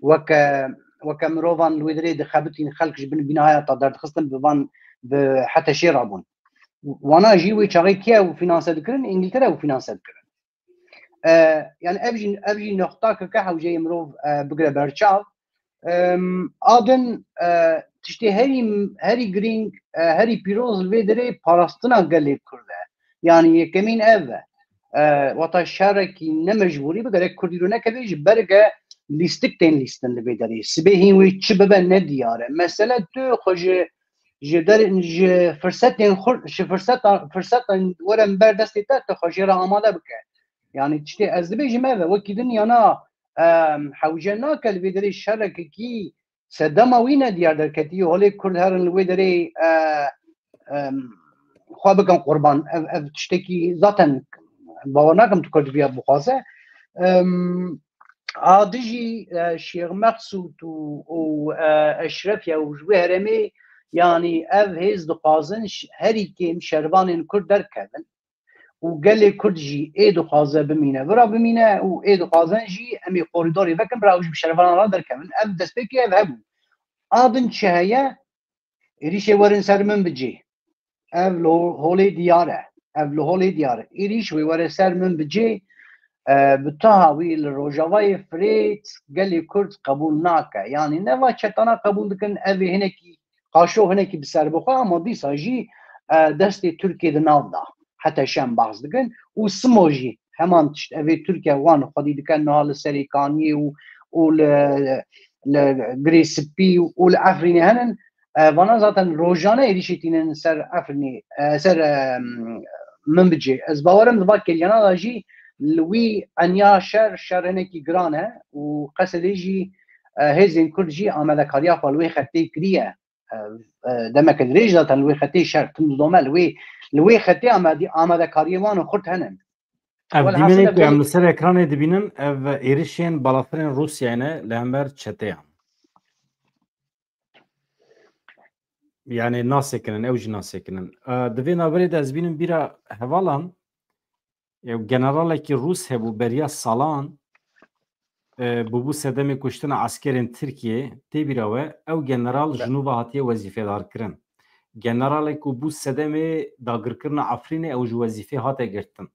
weke, weke mirovan li wê derê dixebitîn, xelk ji bin bînaya ta derdixistin, bi van, bi heteşê rabûn. Wana jî wê çaxê kî ew fînanse dikirin? Îngiltere ew fînanse dikirin. E, yani ev jî, ev jî noxtakeke hewceyê mirov, e, bigire berçav. Em, a din, e, tiştê herî, herî girîng, e, herî pîroz li vê derê parastina gelê Kurd e. Yani yekemîn ev e. E, wata şerekî ne mecbûrî bi gerek Kurdî ro nekeve ji berge lîstik tên lîstin li vê derê. Sibê hîn wê çi bibe ne diyar e. Mesele tu xwe ji ji der ji firsetên xurt, ji firseta firsetên were min ber destê te, tu xwe jê re amade bike. Yanî tiştê ez dibêjim ev e, wekî din yana, em, hewce nake li vê derê şerekekî sedema wî ne diyar derketî, holê Kurd herin li wê derê, e, em, xwe bikin qurban. Ev, ev tiştekî zaten bawer nakim tu Kurd viya bixwaze. Em, a dijî, e, Şêx Meqsûd û, û, e, Eşrefiye û ji wê herêmê, yanî ev hêz dixwazin ş-, herî kêm şervanên Kurd derkevin û gelê Kurd jî ê dixwaze bimîne, vira bimîne û ê dixwazin jî em ê korîdorê vekin, bira ew jî bi şervanan re derkevin. Ev destpêkê ev hebû. A din çi heye? Êrîşê werin ser min bicê. Ev li holê diyar e. Ev li holê diyar e. Êrîş wê were ser min bicê, e, bi taha wî li Rojavayê Firêt gelê Kurd qebûl nake. Yanî neva çetana qebûl dikin, ev ê hinekî qaşo hinekî bi ser bixwe, ama dîsa jî, e, destê Tirkiyê di nav da. Heta şem behs dikin û simo jî heman tişt. Ev ê Tirkiye wan xwedî dike niha li Serêkaniyê û, û li, li Girê Spî û li Efrînê henin. E, vana zaten rojane êrîşê tînin ser Efrînê, e, ser, e, Minbicê. Ez bawerim di va kelyana de jî li wî enya şer, şer hinekî giran e û Qesedê jî, e, hêzên Kurd jî amadekariya xwe li wê xetê kiriye. E, e, demeke dirêj zaten li wê xetê şer tim didome, li wê, li wê xetê amade-, amadekariyê wan û Kurd hene. Ev Welhasil dîmenê ev ku em belê- li ser ekranê dibînin, ev êrişên balafirên Rûsyayê ne li hember çeteyan. Yani nasekinin, ew jî nasekinin. E, di vê navberê de ez bînim bîra hevalan, ew generalekî Rûs hebû beriya salan, e, bûbû sedemê kuştina eskerên Tirkiyê, tê bîra we, ew general ji nû ve hatiye wezîfedarkirin. Generalek ku bû sedemê dagirkirina Efrînê, ew ji wezîfê hate girtin.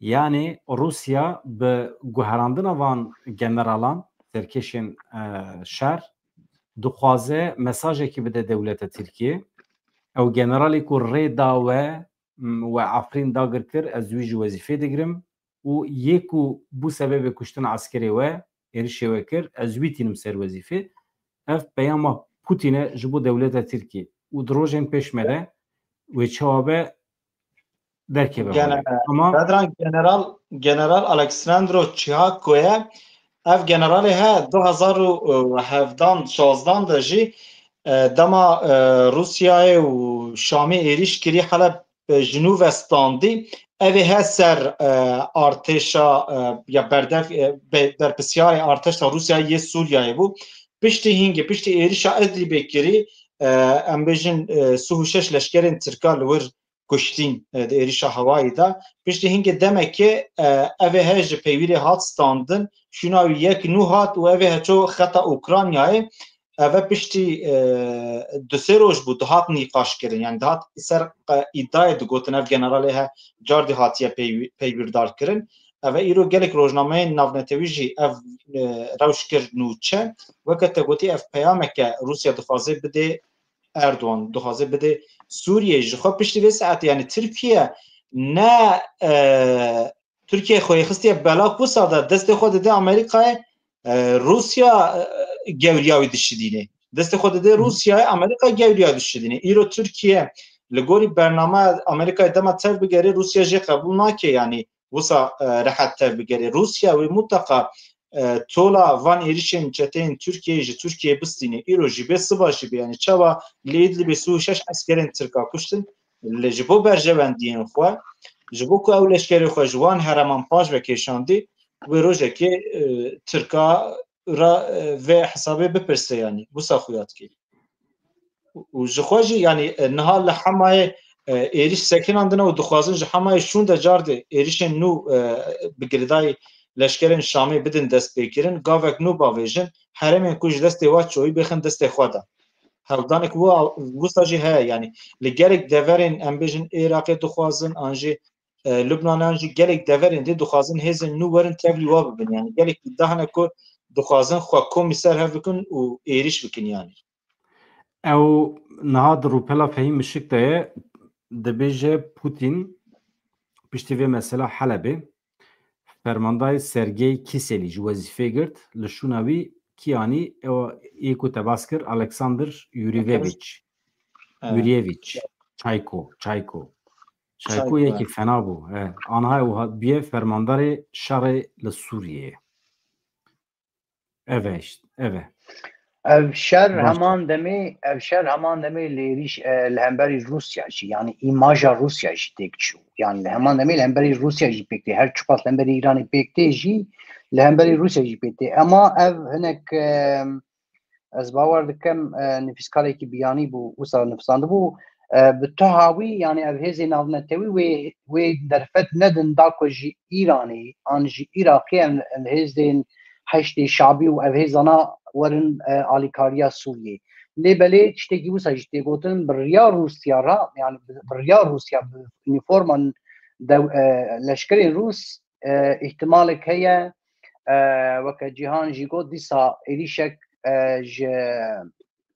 Yani Rûsya bi guherandina van generalan, serkêşên, e, şer, dixwaze mesajekî bide dewleta Tirkiyê. Ew generalê ku rê da we, m, we Efrîn dagir kir, ez wî ji wezîfê digirim û yê ku bû sebebê kuştina eskerê we, êrişê we kir, ez wî tînim ser wezîfê. Ev peyama Putin e ji bo dewleta Tirkiyê û di rojên pêş me de wê çawa be derkeve holê. Ama Bedran, General, General Alexandro Çihako ye. Ev generalê he du hazar û hevdan, şazdan de jî, e, dema, e, Rûsyayê û Şamê êrîş kirî Heleb, e, ji nû ve standî. Ev ê he ser, e, artêşa, e, ya berdef, e, be-, berpirsiyarê artêşa Rûsyayê yê Sûriyeyê bû. Piştî hingê, piştî êrîşa Idlibê kirî, e, em bêjin, e, sih û şeş leşkerên Tirka li wir kuştîn, e, di êrîşa hewayî de. Piştî hingê demekê, e, ev ê he ji peywîrê hat standin, şûna wî yek nû hat û ev ê he ço xeta Ukraynayê. Ev e piştî, e, du sê roj bû, dihat nîqaş kirin. Yani dihat ser, e, îdayê digotin, ev generalê he cardî hatiye peyw-, peywîrdar kirin. Ev e îro gelek rojnameyên navnetewî jî ev, e, rewş kir nûçe. Weke te gotî, ev peyameke Rûsya dixwaze bidê Erdogan, dixwaze bidê Sûriyeyê. Ji xwe piştî vê saetê, yani Tirkiye ne, e, Tirkiye xwe yê xistiye bela, wisa de destê xwe dide Amerîkayê, e, Rûsya, e, gewriya wî dişidîne. Destê xwe dide Rûsyayê, Amerîka gewriya dişidîne. Îro Tirkiye li gorî bername Amerîkayê dema tev bigere, Rûsya jê qebûl nake, yani wisa, e, rehet tev bigere. Rûsya wê mutlaka, e, tola van êrişên çeteyên Tirkiyeyê ji Tirkiyeyê bistîne. Îro jî bê, siba jî bê. Yani çawa li Îdlibê sih û şeş eskerên Tirka kuştin, li, ji bo berjewendiyên xwe, ji bo ku ew leşkerê xwe ji wan hereman paş ve kêşandî, wê rojekê, e, Tirka ra, e, vê hesabê bipirse, yani wisa xuya dike. Û ji xwe jî, yani, e, niha li Hemayê, e, êrîş sekinandine û dixwazin ji Hemayê şûnde cardê êrîşên nû, e, bi girêdayî leşkerên Şamê bidin destpêkirin, gavek nû bavêjin, herêmên ku ji destê we çoyî bêxin destê xwe de. Hewldanek wi-, wisa jî heye, yani li gelek deverên, em bêjin, Iraqê dixwazin, an jî, e, Lubnanê, an jî gelek deverên dê dixwazin hêzên nû werin tevlî wa bibin. Yani gelek îdia hene ku dixwazin xwe komî ser hev bikin û êrîş bikin yani. Ew niha di rûpela Fehîm Mişik de ye, dibêje Putin piştî vê mesela Helebê, Fermandayê Sergey Kiselî ji wezîfê girt, li şûna wî kî anî, ew ê ku te bas kir, Alexander Yurevich. Evet. Yurevich. Çayko, Çayko. Çayko Çayko, yekî evet. Fena bû. He. Anha ew hat-, bûye fermandarê şerê li Sûriyeyê. Ev e işte, ev e. Ev şer Baş. Heman demê, ev şer heman demê li êrîş, e, li hemberî Rûsya jî, yani îmaja Rûsya jî têk çû. Yani li heman demê li hemberî Rûsya jî pêk tê. Her çiqas li hemberî Îranê pêk tê jî, li hemberî Rûsya jî pêk tê. Ema ev hinek, e, ez bawer dikim, e, nivîskarekî biyanî bû, wisa nivîsandibû, e, bi tuha wî, yani ev hêzên navnetewî wê, wê derfet nedin da ku ji Îranê an ji Iraqê em, em hêzên Heşdê Şabî û ev hêzana werin, e, alîkariya Sûriyê. Lê belê tiştekî wisa jî tê gotin, bi riya Rûsya re, yani bi, bi riya Rûsya, bi unîforman dew-, e, leşkerên Rûs, e, îhtimalek heye, e, weke Cîhan jî got, dîsa êrîşek, e, ji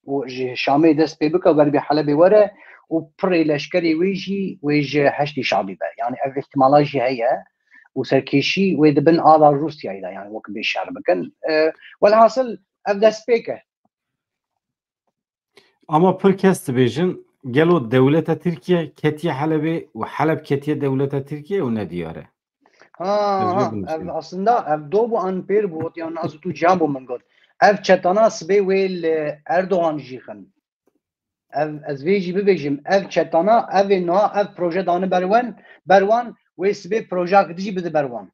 û ji Şamê dest pê bike û ber bi Helebê were û pirê leşkerê wê jî wê ji Heşdî Şabî be. Yani ev îhtimala jî heye û serkêşî wê di bin ala Rûsyayê de, yani wek bê şer bikin. E, welhasil ev destpêk e. Ama pir kes dibêjin, gelo dewleta Tirkiye ketiye Helebê û Heleb ketiye dewleta Tirkiye û nediyar e. Ha, Ez vê ha, binivîsim. Ev aslında ev do bû an pêr bû, got, ya nas tu can bû min got. Ev çetana sibê wê li Erdogan jî xin. Ev, ez vê jî bibêjim, ev çetana, ev ê niha, ev proje dane berwen, berwan, wê sibê projeyek dijî bide berwan.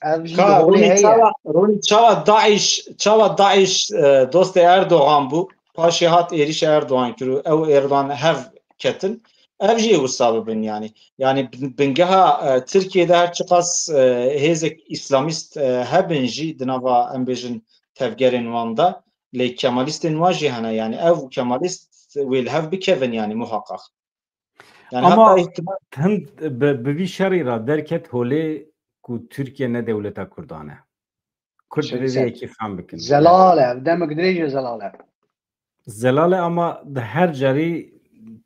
Ev jî Ka, holê Ronî heye. Çawa, Ronî çawa DAIŞ, çawa DAIŞ, e, dostê Erdogan bû, paşê hat êrîşa Erdogan kir û ew Erdogan hev ketin. Ev jî wisa bibin yani. Yani bin-, bingeha, e, Tirkiyê de her çiqas, e, hêzek îslamîst, e, hebin jî di nava, em bêjin, tevgerên wan de, lê kemalîstên wan jî hene. Yani ev kemalîst wê li hev bikevin yani muhaqqaq. Yani Ama hatta ihtimal hind bi, bi vî şerî re derket holê ku Tirkiye ne dewleta Kurdan e. Kurd Şey, divê vê sen- yekê fehm bikin. Zelal e, ev demek dirêj e zelal e. Zelal e ama di her carî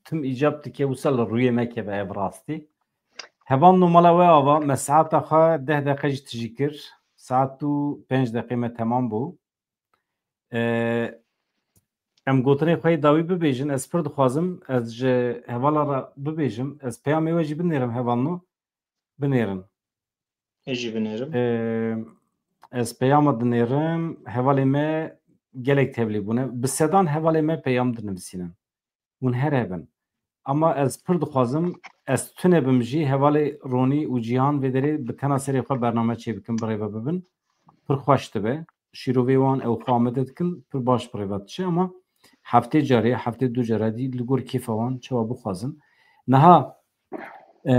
tim îcab dike wisa li rûyê me keve ev rastî. Hevalno mala we ava, me saeta xwe deh deqe jî tijî kir. Saet û pênc deqê me temam bû. Ee, em gotinê xwe yê dawî bibêjin, ez pir dixwazim, ez ji hevala re bibêjim, ez peyamê we jî binêrim hevalno, binêrin. Ez jî binêrim. Ee, ez peyama dinêrim, hevalê me gelek tevlî bûne. Bi sedan hevalê me peyam dinivîsînin. Hûn her hebin. Ama ez pir dixwazim, ez tune bim jî, hevalê Ronî û Cîhan vê derê bi tena serê xwe bername çêbikin, birêve bibin. Pir xweş dibe. Şîrovê wan ew xwe amade dikin, pir baş birêve diçe, ama heftê carê, heftê du cara dî li gor kêfa wan çawa bixwazin. Niha, e,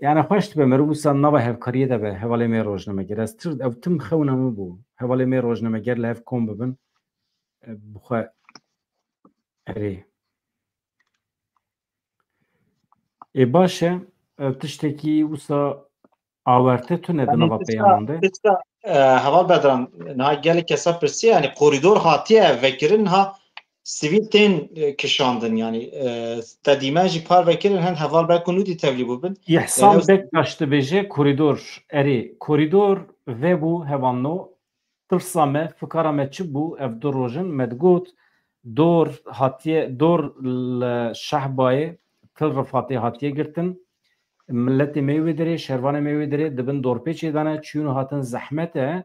yani xweş dibe meriv wisa nava hevkariyê de be, hevalê me rojnameger. Ez tir, ev tim xewna min bû. Hevalê me rojnameger li hev kom bibin. E, bi xwe erê. Ê, baş e, e, tiştekî wisa awerte tune di Yani nava tişta, peyaman de. Tişta, e, Heval Bedran, niha gelek kesa pirsiye, yani korîdor hatiye vekirin, ha sivîl tên, e, kişandin, yani, e, te dîmen jî par vekirin, hin heval belkû nû dî tevlî bûbin. Îhsan Yani Bektaş dibêje korîdor, erê, korîdor vebû hevalno, tirsa me, fikara me çi bû, ev du roj in, me digot, dor hatiye, dor li Şehbayê, Til Rifatê hatiye girtin. Miletê me wê derê, şervanê me wê derê di bin dorpêçê de ne, çûn û hatin zehmet e,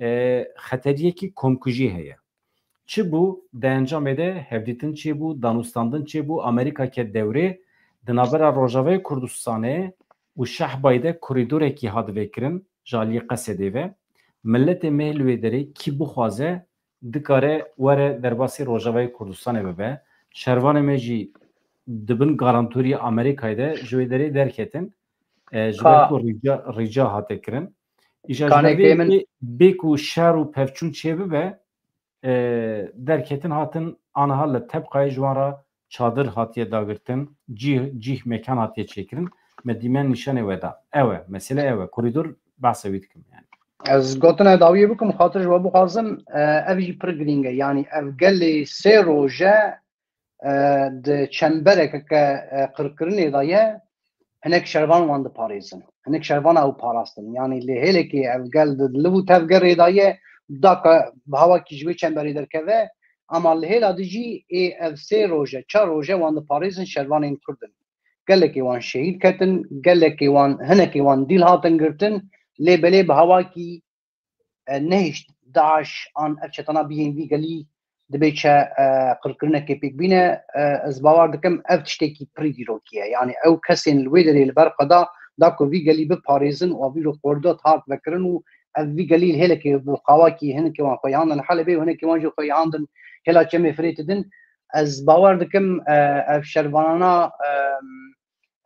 e, xeteriyekî komkujî heye. Çi bû? Di encamê de hevdîtin çêbû, danûstandin çêbû, Amerîka ket dewrê, di navbera Rojavayê Kurdistanê û Şehbayê de korîdorekî hat vekirin, ji aliyê Qesedê ve. Miletê me li wê derê kî bixwaze, dikare were derbasî Rojavayê Kurdistanê bibe. Şervanê me jî di bin garantoriyê Amerîkayê de ji wê derê derketin. E, ji ber Ka- ku rîca, rîca hate kirin. Îja ji ber Kanekê vê min- yekê bê ku şer û pevçûn çêbibe, e, derketin hatin aniha li Tebqayê ji wan re çadir hatiye dagirtin, cîh, cîh mekan hatiye çêkirin. Me dîmen nîşanê we da. Ew e, mesele ew e. Korîdor behsa wî dikim yani. Ez gotina dawiyê bikim, xatir ji we bixwazim, e, ev jî pir girîng e. Yani ev gelê sê roje, e, di çemberekeke, e, qirkirinê de ye. hinek şervan wan diparêzin. Hinek şervana ew parastin. Yanî li hêlekê ev gel di liv û tevgerê de ye, daka bi hawakî ji wê çemberê derkeve, ama li hêla dijî ê ev sê roje, çar roje wan diparêzin şervanên Kurd in. Gelekê wan şehîd ketin, gelekê wan, hinekê wan dîl hatin girtin, lê belê bi hawakî e, nehişt DAIŞ an ev çetana bihên vî gelî dibê çe e, qirkirinekê pêk bîne. E, ez bawer dikim ev tiştekî pirî dîrokî ye. Yanî ew kesên li wê derê li ber xwe da, da ku vî gelî biparêzin û vî ro qordot hat vekirin û ev vî gelî li hêlekê bi qawakî hinekê wan xwe yandin Helebê û hinekê wan jî xwe yandin hêla çemê Firêt didin. Ez bawer dikim e, ev şervanana e,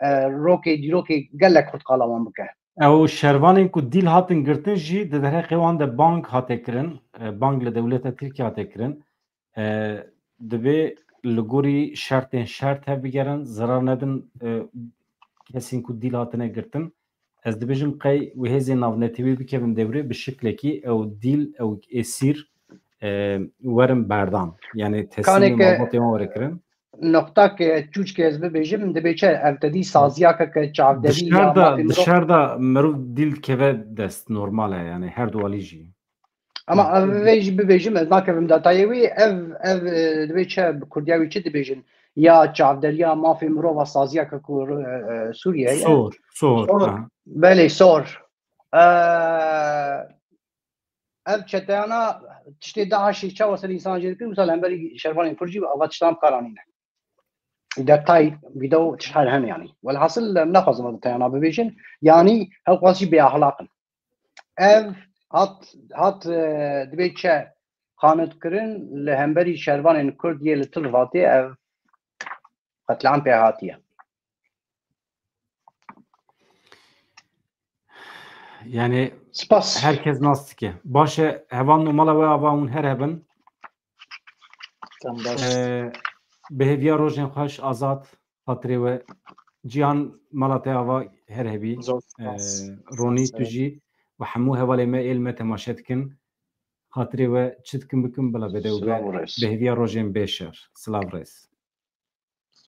e, rokê dîrokê gelek xurt qala wan bike. Ew şervanên ku dîl hatin girtin jî di derheqê wan de bang hate kirin, e, bang li dewleta Tirkiye hate kirin. E, divê li gorî şertên şert hev bigerin, zerar nedin, e, kesên ku dîl hatine girtin. Ez dibêjim qey wê hêzên navnetewî bikevin dewrê bi şiklekî ew dîl, ew êsîr, e, werin berdan. Yani teslîmê Kaneke malbatê wan were kirin. Noqtake çûçke ez bibêjim, dibê çi ev tedî saziyake ke çavderî ya Dişer de, mafê mirov. Dişer de mirov dîl dikeve dest, normal e yani her du alî jî. Ama Hı. ev vê jî bibêjim, ez nakevim detayê wî, ev, ev, e, dibê çi bi kurdiya wî çi dibêjin? Ya çavderiya mafê mirova saziyake ku, e, e, Sûriye ye. Sor, sor, Sor. ha. Belê, sor. E, ev çeteyana tiştê DAIŞê çawa ser însan jê dikin, wisa li hemberî şervanên Kurd jî ava tiştan bi kar anîne. Detay, vîdeo, tişt her hene yanî. Welhasil em naxwazin ev detayana bibêjin. Yanî ew xwaz jî bêaxlaq in. Ev hat, hat, e, dibê çi qanitkirin li hemberî şervanên Kurd yê li Tilvatê ev qetliam pê hatiye. Yani Spas. Herkes nas dike. Baş e, hevalno mala we ava hûn her hebin. Tam baş. Ee, bi hêviya rojên xweş, Azad, xatirê we. Cihan, mala te ava her hebî. Zor Ee, spas. Ronî, tu Sağ ol. Jî û hemû hevalê me ê li me temaşe dikin. Xatirê we çi dikin bikin, bila bede û be. Silav û rêz. Bi hêviya rojên bê şer. Silav rêz.